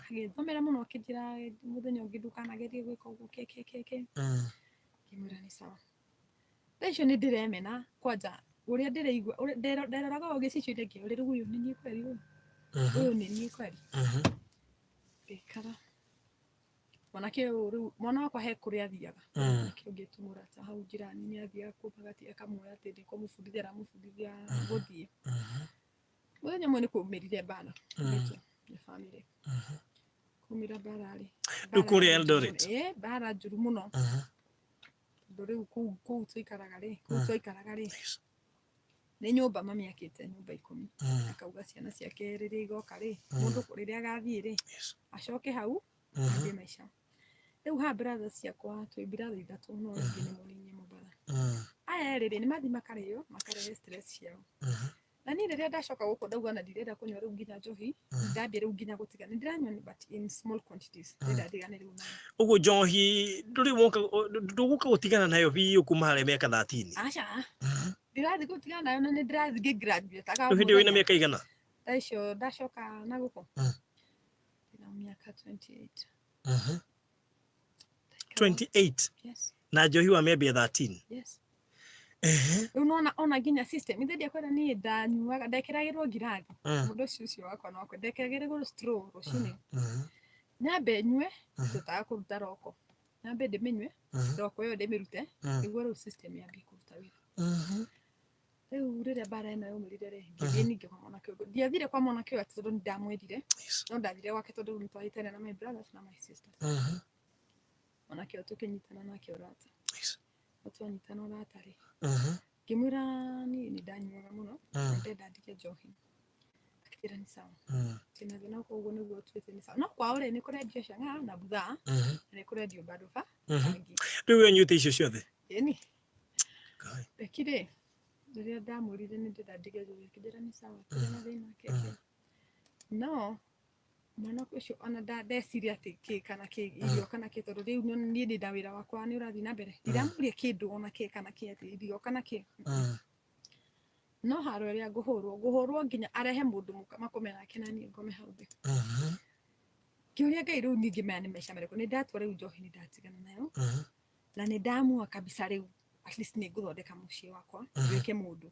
agĩthomera mũno, akĩnjĩra, "Mũthenya ũngĩ ndũkanagerie gwĩka ũguo," kĩ kĩ kĩ kĩ. Ngĩmwĩra nĩ sawa. Thaa icio nĩ ndĩremena kwanja ũrĩa ndĩraigua, ũrĩa nderoraga o gĩcicio-inĩ, ngĩũria, "Rĩu ũyũ nĩ niĩ kweri? Ũyũ, ũyũ nĩ niĩ kweri?" Ngĩikara mwanake ũyũ, rĩu mwana wakwa he kũrĩa athiaga. Mwanake ũngĩ tũmũrata hau njirani nĩ athiaga kũu magati, akamuoya atĩ nĩ kũmũbundithia aramũbundithia gũthiĩ. Mũthenya ũmwe nĩ kwaumĩrire mbara witũ ya family. Kwaumĩra mbara rĩ, Rĩu kũrĩa Eldoret? Ĩ, mbara njũru mũno, tondũ rĩu kũu tũikaraga rĩ, kũu twaikaraga rĩ, nĩ nyũmba mami akĩte nyũmba 10. Akauga ciana ciake rĩrĩa igoka rĩ, mũndũ rĩrĩa agathiĩ rĩ, acoke hau ambie maica. Rĩu ha brothers ciakwa, twĩ brother ithatũ, no ũngĩ nĩ mũnini Mombatha. Aya erĩ rĩ, nĩ mathiĩ makarĩo, makarehe stress ciao. Na niĩ rĩrĩa ndacoka gũkũ, ndauga na ndirenda kũnyua rĩu nginya njohi. Ndambia rĩu nginya gũtiga. Nĩ ndĩranyua but in small quantities. Ndĩrenda ndigane rĩu nayo. Ũguo njohi ndũrĩ woka, ndũgũka gũtigana nayo biũ kuma harĩa mĩaka 13? Aca, ndirathiĩ gũtigana nayo, na nĩ ndĩrathiĩ ngĩgraduate. Rĩu hĩndĩ ĩyo wĩna mĩaka igana? Thaa icio ndacoka na gũkũ, ndĩna mĩaka 28. 28? Yes. Na njohi wa mĩambia 13? Yes. Rĩu nona ona nginya system ithe ndiakwenda, niĩ ndanyuaga, ndekĩragĩrwo ngirathi. Mũndũ ũcio wakwa no akwe, ndekĩragĩrwo straw rũcinĩ. Nyambe nyue, tũtaga kũruta roko, nyambe ndĩmĩnyue roko ĩyo, ndĩmĩrute nĩguo rĩu system yambie kũruta wĩra. Rĩu rĩrĩa mbara ĩno yaumĩrire rĩ, ngĩthiĩ ningĩ kwa mwanake ũyũ. Ndiathire kwa mwanake ũyũ atĩ tondũ nĩndamwendire, no ndathire gwake tondũ rĩu nĩtwahĩtania na my brothers na my sisters. Mwanake ũyũ tũkĩnyitana nake ũrata. No twanyitana ũrata rĩ, ngĩmwĩra niĩ nĩ ndanyuaga mũno na ndenda ndige njohi. Akĩnjĩra nĩ sawa, ndĩna thĩna, koguo nĩguo tuĩte nĩ sawa. No kwao rĩ, nĩ kũrendio chang'aa na buthaa, na nĩ kũrendio bado ba bangi. Rĩu we ũnyuĩte icio ciothe? Ĩni. Reki rĩ, rĩrĩa ndamwĩrire nĩ ndĩrenda ndige njohi, akĩnjĩra nĩ sawa, tirĩ na thĩna keke. No mwanake ũcio ona ndeciria atĩ kĩ kana kĩ, irio kana kĩ, tondũ rĩu niĩ ndĩ na wĩra wakwa nĩ ũrathiĩ na mbere, ndiramũria kĩndũ ona kĩ kana kĩ, atĩ irio kana kĩ. No haro ĩrĩa ngũhũrwo nginya arehe mũndũ makome nake na niĩ ngome hau thĩ. Ngĩũria Ngai, rĩu ningĩ maya nĩ maica marĩkũ? Nĩ ndatua rĩu njohi nĩ ndatigana nayo, na nĩ ndamua kabisa rĩu at least nĩ ngũthondeka mũciĩ wakwa, nduĩke mũndũ.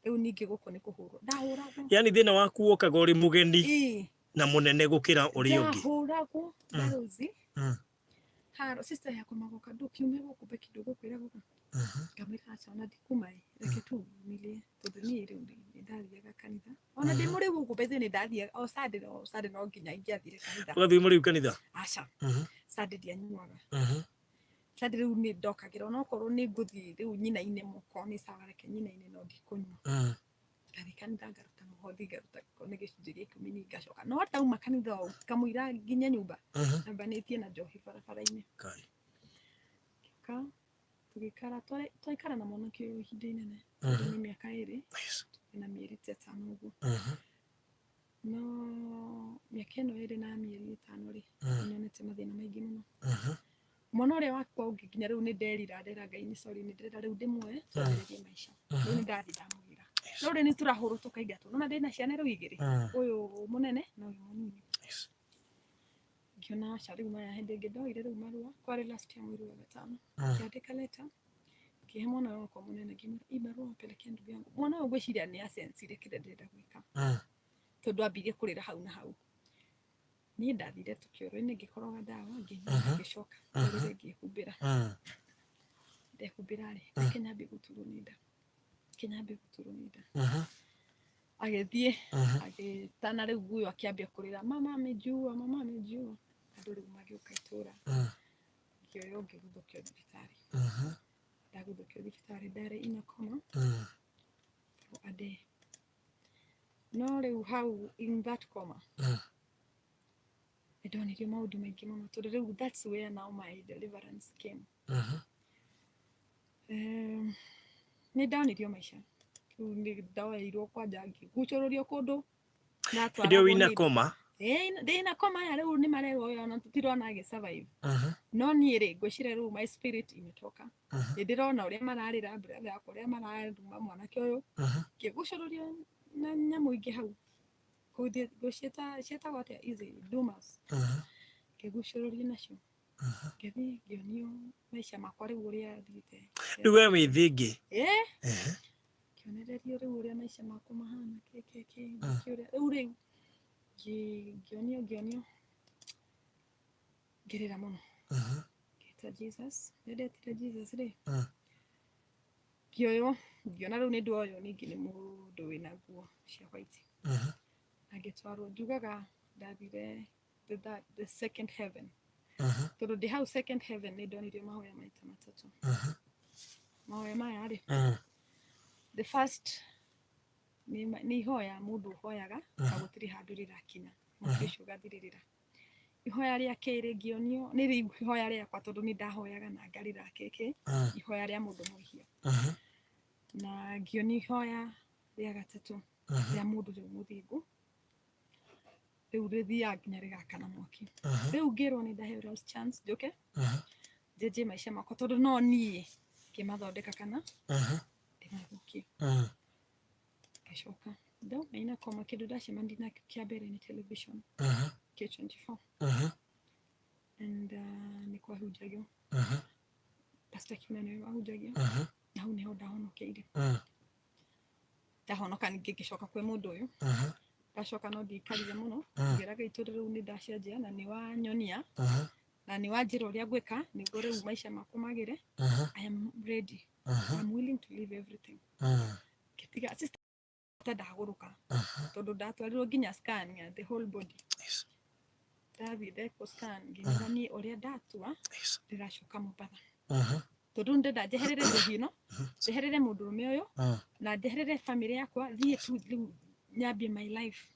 Rĩu ningĩ gũkũ nĩ kũhũrwo ndahũragwo. Yani thĩna waku wokaga ũrĩ mũgeni Ĩĩ. na mũnene gũkĩra ũrĩa ũngĩ. Ndahũragwo barozi. Haro sister yakwa magoka, "Ndũkiume gũkũ, Becky, ndũgũkwĩra gũka." Ngamwĩra, "Aca, ona ndikuma ĩ, reke tu vumilie," tondũ niĩ rĩu nĩ ndathiaga kanitha ona ndĩ mũrĩu gũkũ bethe, nĩ ndathiaga o Sunday, o Sunday no nginya ingĩathire kanitha. Ũgathiĩ mũrĩu kanitha? Aca, Sunday ndianyuaga. Sunday rĩu nĩ ndokagĩra, onokorwo nĩ ngũthiĩ rĩu nyina-inĩ mũko, nĩ sawa, reke nyina-inĩ, no ndikũnyua. Ngathiĩ kanitha, ngaruta mũhothi, ngaruta korwo nĩ gĩcunjĩ gĩa 10 niĩ ngacoka. No ndauma kanitha o kamũira nginya nyũmba, nyambanĩtie na njohi barabara-inĩ. Ngai. Ngĩũka tũgĩikara, twaikara na mwanake ũyũ ihinda inene, tondũ nĩ mĩaka 2 na mĩeri ta 5 ũguo. No mĩaka ĩno 2 na mĩeri 5 rĩ, nĩnyonete mathĩna maingĩ mũno. Mwana ũrĩa wakwa ũngĩ, nginya rĩu nĩ nderira, ndera Ngai nĩ sorry, nĩ ndĩrenda rĩu ndĩmuoye twambĩrĩrie maica. Rĩu nĩ ndathiĩ ndamũgĩra, no rĩu nĩ tũrahũrwo tũkaingatwo. Nona ndĩna ciana rĩu igĩrĩ, ũyũ mũnene na ũyũ mũnini. Ngĩona aca, rĩu maya hĩndĩ ĩngĩ ndoire rĩu marũa, kwarĩ last year mweri wa gatano, ngĩandĩka letter, ngĩhe mwana ũyũ wakwa mũnene, ngĩmwĩra, "Hii barua wapelekea ndugu yangu." Mwana ũyũ ngwĩciria nĩ acensire kĩrĩa ndĩrenda gwĩka. Tondũ ambirie kũrĩra hau na hau. Niĩ ndathire tu kĩoro-inĩ, ngĩkoroga ndawa, ngĩnyua, ngĩcoka ũrĩrĩ ngĩhumbĩra. Ndehumbĩra rĩ, reke nyambie gũturwo nĩ nda, reke nyambie gũturwo nĩ nda. Agĩthiĩ agĩtana rĩu guyo, akĩambia kũrĩra, "Mama amejua, mama amejua." Andũ rĩu magĩũka itũra, ngĩoywo, ngĩguthũkio thibitarĩ. Ndaguthũkio thibitarĩ, ndarĩ in a coma for a day. No rĩu hau in that coma nĩ ndonirio maũndũ maingĩ mũno, tondũ rĩu that's where now my deliverance came. Nĩ ndonirio maica rĩu, nĩ ndoeirwo kwanja, ngĩgucũrũrio kũndũ. Hĩndĩ ĩyo wĩna coma? Ĩĩ, ndĩna coma ya rĩu nĩ marerwo ũyũ ona tũtirona agĩ survive. No niĩ rĩ, ngwĩciria rĩu my spirit imetoka. Nĩ ndĩrona ũrĩa mararĩra brother yakwa, ũrĩa mararuma mwanake ũyũ. Ngĩgucũrũrio na nyamũ ingĩ hau. Kũthiĩ ngũciĩta, ciĩtagwo atĩa ici, dumas. Ngĩgucũrũrio nacio. Ngĩthiĩ ngĩonio maica makwa rĩu ũrĩa thiĩte. Rĩu we wĩ thĩ ĩngĩ? Ĩĩ. Ngĩonererio rĩu ũrĩa maica makwa mahana, kĩ kĩ kĩ ngĩũria rĩu ngĩonio ngĩrĩra mũno, ngĩta Jesus. Rĩrĩa ndetire Jesus rĩ, ngĩoywo, ngĩona rĩu nĩ ndoywo ningĩ nĩ mũndũ wĩna nguo cia white na ngĩtwarwo. Njugaga ndathire the second heaven, tondũ ndĩ hau second heaven nĩ ndonirio mahoya maita matatũ. Mahoya maya rĩ, the first nĩ ihoya mũndũ ũhoyaga na gũtirĩ handũ rĩrakinya, mwaki ũcio ũgathirĩrĩra. Ihoya rĩa kerĩ ngĩonio nĩ rĩu ihoya rĩakwa, tondũ nĩ ndahoyaga na ngarĩra kĩkĩ, ihoya rĩa mũndũ mwĩhia. Na ngĩonio ihoya rĩa gatatũ rĩa mũndũ rĩu mũthingu, rĩu rĩthiaga nginya rĩgakana mwaki. Rĩu ngĩrwo nĩ ndaheo last chance njũke njenjie maica makwa, tondũ no niĩ ngĩmathondeka kana ndĩmathũkie. Ngĩcoka ndauma ina coma, kĩndũ ndacemanirie nakĩo kĩa mbere nĩ television K24, and nĩ kwahunjagio, Pastor Kimani nĩwe wahunjagia, na hau nĩho ndahonokeire. Ndahonoka ningĩ ngĩcoka kwĩ mũndũ ũyũ. Ndacoka no ndiikarire mũno, ngĩra Ngai, tondũ rĩu nĩ ndacenjia na nĩ wanyonia na nĩ wanjĩra ũrĩa ngwĩka nĩguo rĩu maica makwa magĩre, I am ready, I'm willing to leave everything. Ngĩtiga sister ta ndagũrũka, tondũ ndatwarirwo nginya scan ya the whole body. Ndathiĩ ndekwo scan, ngĩmera niĩ ũrĩa ndatua, ndĩracoka Mombatha, tondũ ndenda njeherere njohi ĩno, njeherere mũndũrũme ũyũ na njeherere family yakwa, thiĩ tu rĩu nyambie my life.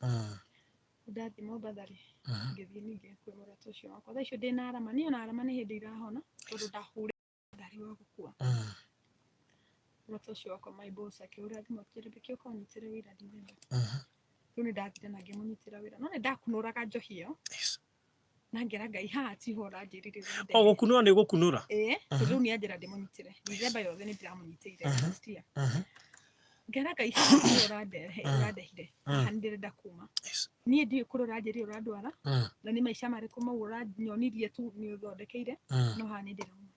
Ndathiĩ Mombatha rĩ, ngĩthiĩ ningĩ kwĩ mũrata ũcio wakwa. Thaa icio ndĩna arama, niĩ ona arama nĩ hĩndĩ irahona, tondũ ndahũrĩ ndarĩ wa gũkua. Mũrata ũcio wakwa, my boss, akĩhũra thimũ akĩnjĩra, "Becky, ũka ũnyitĩre wĩra December." Rĩu nĩ ndathire na ngĩmũnyitĩra wĩra, no nĩ ndakunũraga njohi ĩyo na ngera Ngai haha tiho ũranjĩrire. O gũkunũra nĩ gũkunũra? Ĩĩ, tondũ rĩu nĩ anjĩra ndĩmũnyitĩre December yothe, nĩ ndĩramũnyitĩire last year. Ngera Ngai haha tiho ũrandehire, haha nĩ ndĩrenda kuma. Niĩ ndiũĩ kũrĩa ũranjĩrire ũrandwara na nĩ maica marĩkũ mau ũranyonirie tu nĩ ũthondekeire, no haha nĩ ndĩrauma.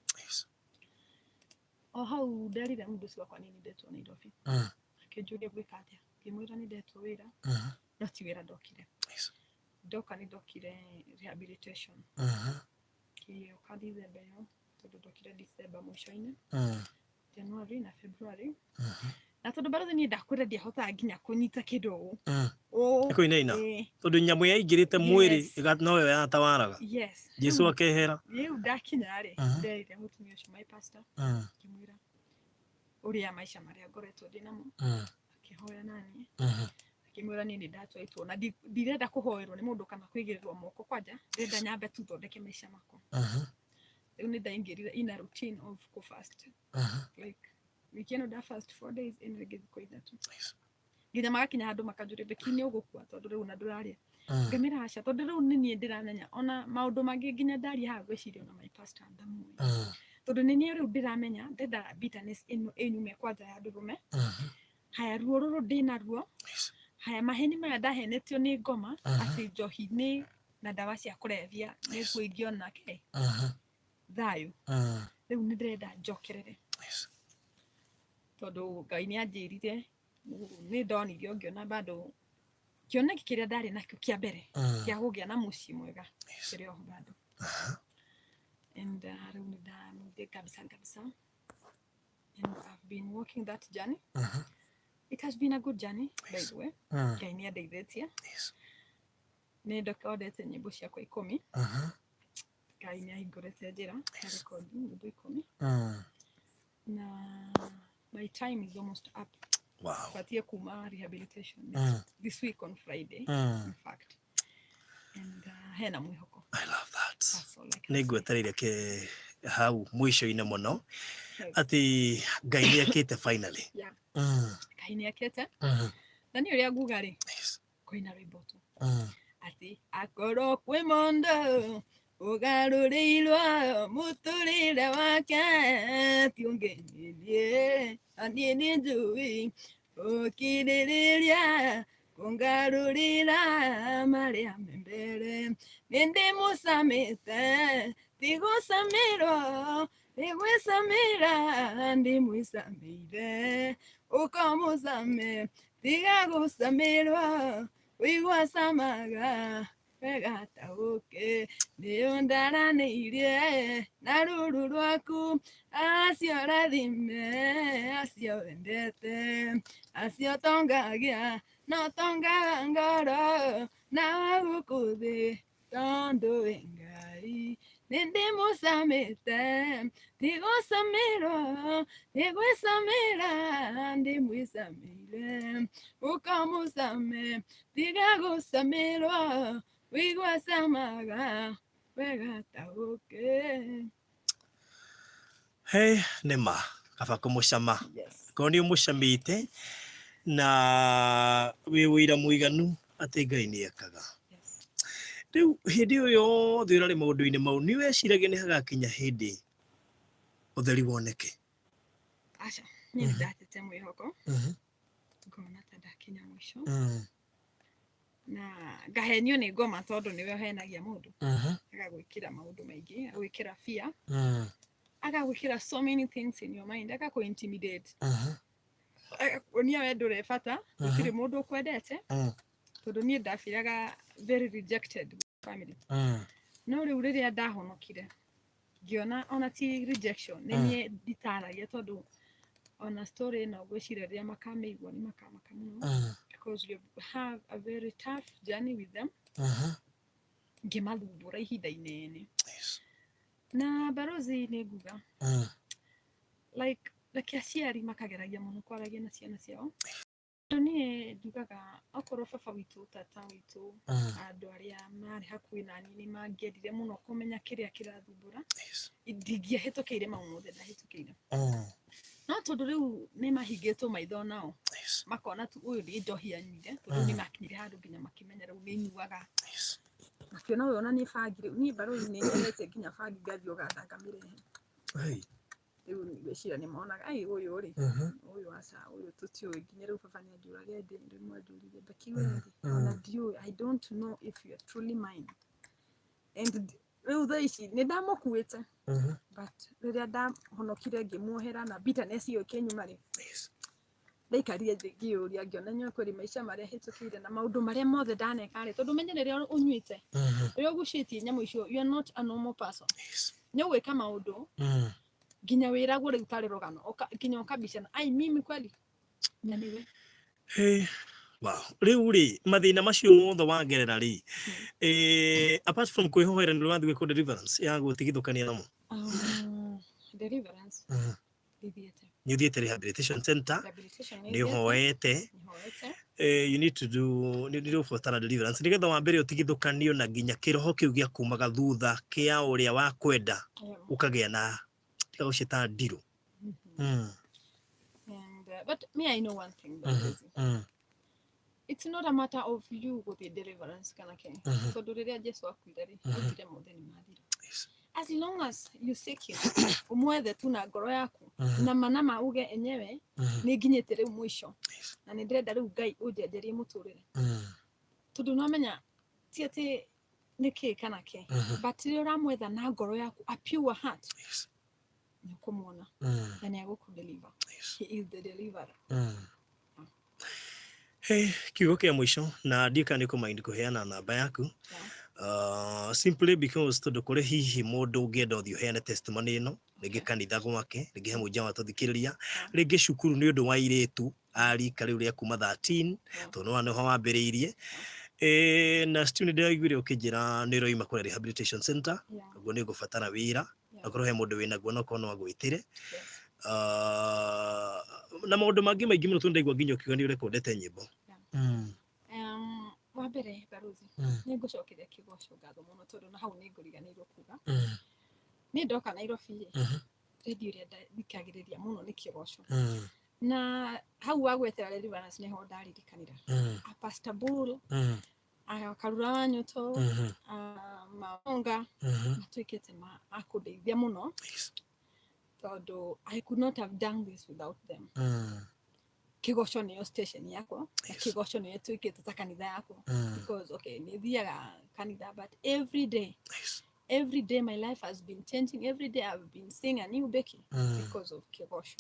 O hau nderire mũndũ ũcio wakwa nĩ ndetwo Nairobi. Akĩnjũria gwĩka atĩa, ngĩmwĩra nĩ ndetwo wĩra, no ti wĩra ndokire. Ndoka nĩ ndokire rehabilitation. Ngĩũka December ĩyo, tondũ ndokire December mũico-inĩ, January na February, na tondũ barothi niĩ ndakwĩra ndiahotaga nginya kũnyita kĩndũ ũũ ũũ. Nĩ kũinaina? Ĩĩ. Tondũ nyamũ yaingĩrĩte mwĩrĩ noyo yatawaraga. Yes. Jesu akehera. Rĩu ndakinya rĩ, nderire mũtumia ũcio, my pastor, ngĩmwĩra ũrĩa maica marĩa ngoretwo ndĩ namo. Akĩhoya naniĩ, akĩmwĩra niĩ nĩ ndatwaitwo na ndirenda kũhoerwo nĩ mũndũ kana kũigĩrĩrwo moko kwanja, ndĩrenda nyambe tu thondeke maica makwa. Rĩu nĩ ndaingĩrire in a routine of kũ fast, like wiki ĩno nda fast 4 days, ĩno ĩngĩ thikũ 3, nginya magakinya handũ makanjũria, "Becky, nĩ ũgũkua tondũ rĩu na ndũrarĩa?" Ngamĩra aca, tondũ rĩu nĩ niĩ ndĩramenya ona maũndũ mangĩ nginya ndaria haha, ngwĩciria ona my pastor ndamũĩ, tondũ nĩ niĩ rĩu ndĩramenya ndenda bitterness ĩno ĩnyume kwanja ya ndũrũme. Haya, ruo rũrũ ndĩnaruo, haya maheni maya ndahenetio nĩ ngoma atĩ njohi nĩ na ndawa cia kũrebia nĩguo ingĩona kĩ thayũ, rĩu nĩ ndĩrenda njokerere, tondũ Ngai nĩ anjĩrire, nĩ ndonirio ngĩona bado Kĩoneki kĩrĩa ndarĩ nakĩo kĩa mbere kĩa kũgĩa na mũciĩ mwega kĩrĩ oho bado. And rĩu nĩ ndamũthĩ kabisa kabisa, and I've been walking that journey. It has been a good journey, by the way. Ngai nĩ andeithĩtie. Nĩ ndekodete nyĩmbo ciakwa 10. Ngai nĩ ahingũrĩte njĩra ya rekondi nyĩmbo 10. Na my time is almost up. Batie kuma rehabilitation this week on Friday, in fact. And hena mwĩhoko. I love that. That's all I can Nĩ say. ngwetereire ke hau mũico-inĩ mũno atĩ Ngai nĩ ekĩte finally. Yeah. Ngai nĩ akĩte. Na niĩ ũrĩa nguga rĩ, kwĩna rwĩmbo tu atĩ akorwo kwĩ mũndũ ũgarũrĩirwo mũtũrĩre wake ti ũngĩ nĩ niĩ, na niĩ nĩ njũĩ ũkirĩrĩria kũngarũrĩra marĩa me mbere, nĩ ndĩmũcamĩte, ti gũcamĩrwo nĩ gwĩcamĩra ndĩmwĩcamĩire, ũkamũcame tiga gũcamĩrwo, ũigua camaga wega ta ũkĩ, nĩyo ndaranĩirie na rũrũ rwaku, acio rathime, acio wendete, acio tongagia no tongaga ngoro na gũkũ thĩ, tondũ wĩ Ngai nĩ ndĩmũcamĩte, ti gũcamĩrwo nĩ gwĩcamĩra ndĩmwĩcamĩire, ũkamũcame tiga gũcamĩrwo, ũigua camaga wega ta ũkĩ. Hey, nĩ ma kaba kũmũcama. Yes. Korwo nĩ ũmũcamĩte na wĩ ũira mũiganu atĩ Ngai nĩ ekaga. Yes. Rĩu hĩndĩ ĩyo yothe ũrarĩ maũndũ-inĩ mau, nĩ weciragia nĩ hagakinya hĩndĩ ũtheri woneke? Aca, niĩ nĩ ndatete mwĩhoko, ngona ta ndakinya mũico, na ngahenio nĩ ngoma tondũ nĩwe ũhenagia mũndũ, agagwĩkĩra maũndũ maingĩ, agagwĩkĩra fear, agagwĩkĩra so many things in your mind, agakũ intimidate, agakuonia we ndũrĩ bata, gũtirĩ mũndũ ũkwendete, tondũ niĩ ndabiraga very rejected family. No rĩu rĩrĩa ndahonokire ngĩona ona ti rejection, nĩ niĩ nditaragia, tondũ ona story ĩno ngwĩciria rĩrĩa makamĩigua nĩ makamaka mũno, because you have a very tough journey with them, ngĩmathumbũra ihinda inene. Na barozi nĩ nguga, like reke aciari makageragia mũno kwaragia na ciana ciao, tondũ niĩ njugaga okorwo baba witũ, tata witũ, andũ arĩa marĩ hakuhĩ naniĩ nĩ mangĩendire mũno kũmenya kĩrĩa kĩrathumbũra, ndingĩahĩtũkĩire mau mothe ndahĩtũkĩire. No tondũ rĩu nĩ mahingĩtwo maitho nao, makona tu ũyũ nĩ njohi anyuire, tondũ nĩ makinyire handũ nginya makĩmenya rĩu nĩ nyuaga. Makĩona ũyũ ona nĩ bangi, rĩu niĩ barũthi nĩ nyendete nginya bangi ngathiĩ Ũganda ngamĩrehe. Hey. Rĩu ngwĩciria nĩ monaga ai ũyũ rĩ, ũyũ aca, ũyũ tũtiũĩ, nginya rĩu baba nĩ anjũraga ĩndĩ rĩmwe anjũririe ndakiuga ĩndĩ ona ndiũĩ, I don't know if you are truly mine. And rĩu thaa ici nĩ ndamũkuĩte, but rĩrĩa ndahonokire ngĩmuohera na bitterness ĩyo ĩkĩnyuma rĩ, ndaikarire thĩ ngĩyũria, ngĩona nyoe kweli maica marĩa hĩtũkĩire na maũndũ marĩa mothe ndaneka rĩ, tondũ menye rĩrĩa ũnyuĩte, rĩrĩa ũgucĩtie nyamũ icio, you are not a normal person. Nĩ ũgwĩka maũndũ nginya wĩragwo rĩu tarĩ rũgano, nginya ũkabicana, ai mimi kweli na nĩwe. Hey. Wow. Rĩu rĩ, mathĩna macio mothe wagerera rĩ, apart from kwĩhoera, nĩ ũrathiĩ gwĩkwo deliverance ya gũtigithũkania namo? Deliverance ndithiĩte. Nĩ ũthiĩte rehabilitation center? Rehabilitation nĩ ũhoete? Nĩhoete. You need to do, nĩ ũbatara deliverance nĩgetha wambere ũtigithũkanio na nginya kĩroho kĩu gĩa kumaga thutha kĩa ũrĩa wakwenda ũkagĩa na tiga gũciĩta ndirũ. And but me, I know one thing, Balozi. It's not a matter of you gũthiĩ deliverance kana kĩ, tondũ rĩrĩa Jesu akuire rĩ, augire mothe nĩ mathira. As long as you seek him, ũmwethe tu na ngoro yaku na manama uge enyewe nĩ nginyĩte rĩu mũico na nĩ ndĩrenda rĩu Ngai ũnjenjerie mũtũrĩre, tondũ nĩwamenya ti atĩ nĩ kĩ kana kĩ, but rĩrĩa ũramwetha na ngoro yaku, a pure heart, nĩ ũkũmuona na nĩ agũkũ deliver. He is the deliverer. Hey, kiugo kĩa mũico na ndiũĩ kana nĩ ũkũmind kũheana namba yaku, simply because tondũ kũrĩ hihi mũndũ ũngĩenda ũthiĩ ũheane testimony ĩno, rĩngĩ kanitha gwake, rĩngĩ he mũingĩ watũthikĩrĩria, rĩngĩ cukuru nĩ ũndũ wa airĩtu a rika rĩu rĩa kuma 13, tondũ nĩwona nĩho wambĩrĩirie. Na still nĩ ndĩraiguire ũkĩnjĩra nĩ ũroima kũrĩa rehabilitation center, ũguo nĩ ũgũbatara wĩra, akorwo he mũndũ wĩnaguo no korwo no agwĩtĩre. Na maũndũ mangĩ maingĩ mũno tondũ ndaigua nginya ũkiuga nĩ ũrekondete nyĩmbo. Wa mbere, Baruthi, nĩ ngũcokeria kĩgoco ngatho mũno tondũ na hau nĩ ngũriganĩirwo kuga. Niĩ ndoka Nairobi, redio ĩrĩa ndathikagĩrĩria mũno nĩ Kĩgoco. Na hau wagwetera Deliverance nĩho ndaririkanĩra. A Pastor Bull, a Karura wa Nyũto, a Maonga, matuĩkĩte ma a kũndeithia mũno tondũ I could not have done this without them. Kĩgoco nĩyo station yakwa na Kĩgoco nĩyo ĩtuĩkĩte ta kanitha yakwa, because okay, nĩ thiaga kanitha, but every day, every day my life has been changing. Every day I've been seeing a new Becky because of Kĩgoco.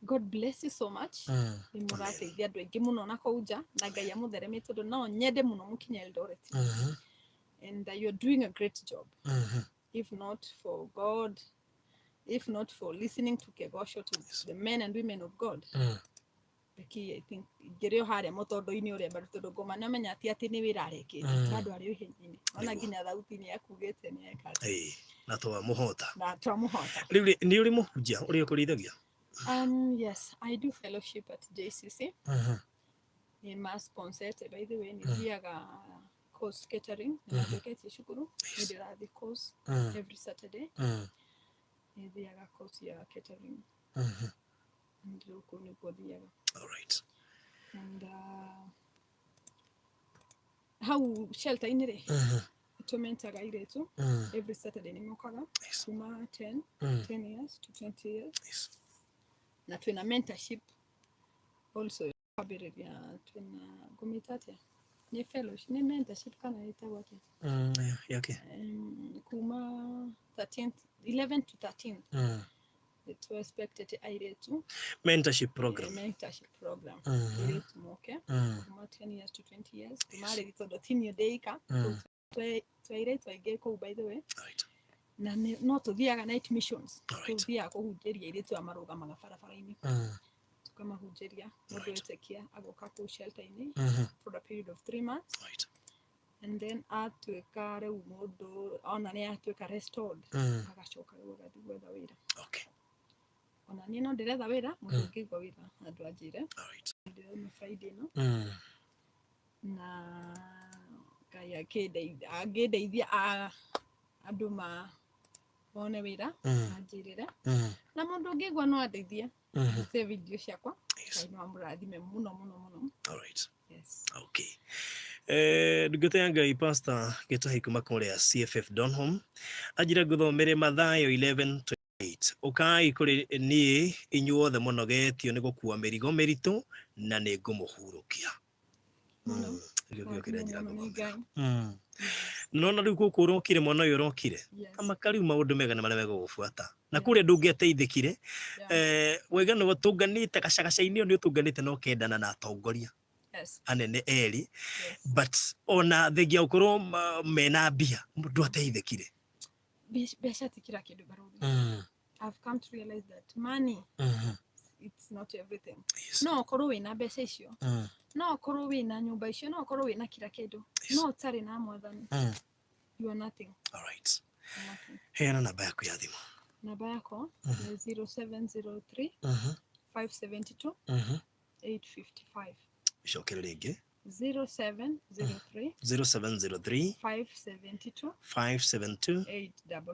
God bless you so much. Nĩ mũrateithia andũ aingĩ mũno na kũu nja, na Ngai amũtheremie tondũ no nyende mũno mũkinye Eldoret, and you're doing a great job. If not for God, if not for listening to Kegosho, to the men and women of God, Becky, I think ingĩrĩ o harĩa mũtondo-inĩ ũrĩa bado, tondũ ngoma nĩ amenya ti atĩ nĩ wĩra arekĩte, bado arĩ o ihenya-inĩ, ona nginya thauti nĩ akugĩte nĩ eka. Ĩĩ, na twamũhota. Na twamũhota. Rĩu rĩ, nĩ ũrĩ mũhunjia ũrĩa ũkũrĩithagia? Yes, I do fellowship at JCC. Nĩ ma sponsorete, by the way. Nĩ thiaga course catering, nĩ matũketie cukuru, nĩ ndĩrathiĩ course every Saturday. Nĩ thiaga course ya catering. Ndio kũu nĩkuo thiaga. All right. And hau shelter-inĩ rĩ, tũmentaga airĩtu every Saturday, nĩ mokaga kuma 10 10 years to 20 years. Na twĩna mentorship also kwambĩrĩria, twĩna, ngũmĩta atĩa, nĩ fellowship, nĩ mentorship kana ĩtagwo atĩa? Yake. Kuma 13th, 11 to 13 to expected airĩtu. Mentorship program. Mentorship program. Airĩtu moke kuma 10 years to 20 years, kuma rĩrĩ tondũ ti niĩ ndĩika, twĩ airĩtu aingĩ kũu, by the way. Na no tũthiaga night missions. Tũthiaga kũhunjĩria airĩtu aya marũgamaga barabara-inĩ, tũkamahunjĩria. Mũndũ etĩkia agoka kũu shelter-inĩ for a period of 3 months, and then atuĩka rĩu mũndũ ona nĩ atuĩka restored, agacoka rĩu agathiĩ gwetha wĩra. Ona niĩ no ndĩretha wĩra, mũndũ ũngĩigua wĩra andũ anjĩre. Ndĩrauma Friday ĩno, na Ngai angĩndeithia andũ ma mone wĩra, anjĩrĩre. Na mũndũ ũngĩigua no andeithie, ndute video ciakwa. Ngai no amũrathime mũno mũno mũno. All right. Yes. Okay. Ndungata ya Ngai Pastor Gĩtahi kuma kũrĩa CFF Donholm anjĩra ngũthomere Mathayo 11:28, "Ũkai kũrĩ niĩ inyuothe mũnogetio nĩ gũkua mĩrigo mĩritũ, na nĩ ngũmũhurũkia." Mũno. Nĩkĩo kĩo kĩrĩa njĩra Mũno nĩ ngũthomera. Ngai. Nona rĩu gũkũ ũrokire, mwana ũyũ ũrokire, amaka rĩu maũndũ mega nĩ marĩa megũgũbuata na kũrĩa ndũngĩateithĩkire. Wega nĩ ũtũnganĩte gacagaca-inĩ ĩyo, nĩ ũtũnganĩte na ũkendana na atongoria anene erĩ, but ona thengia gũkorwo mena mbia, ndwateithĩkire. Mbeca ti kila kĩndũ, Baruthi. I've come to realize that money, it's not everything. No ũkorwo wĩna mbeca icio, no ũkorwo wĩna nyũmba icio, no ũkorwo wĩna kila kĩndũ, no ũtarĩ na Mwathani, you are nothing. All right. Nothing. Heana namba yaku ya thimũ. Namba yakwa nĩ 0703 572 855. Icokere rĩngĩ. 0703 0703 572 572 8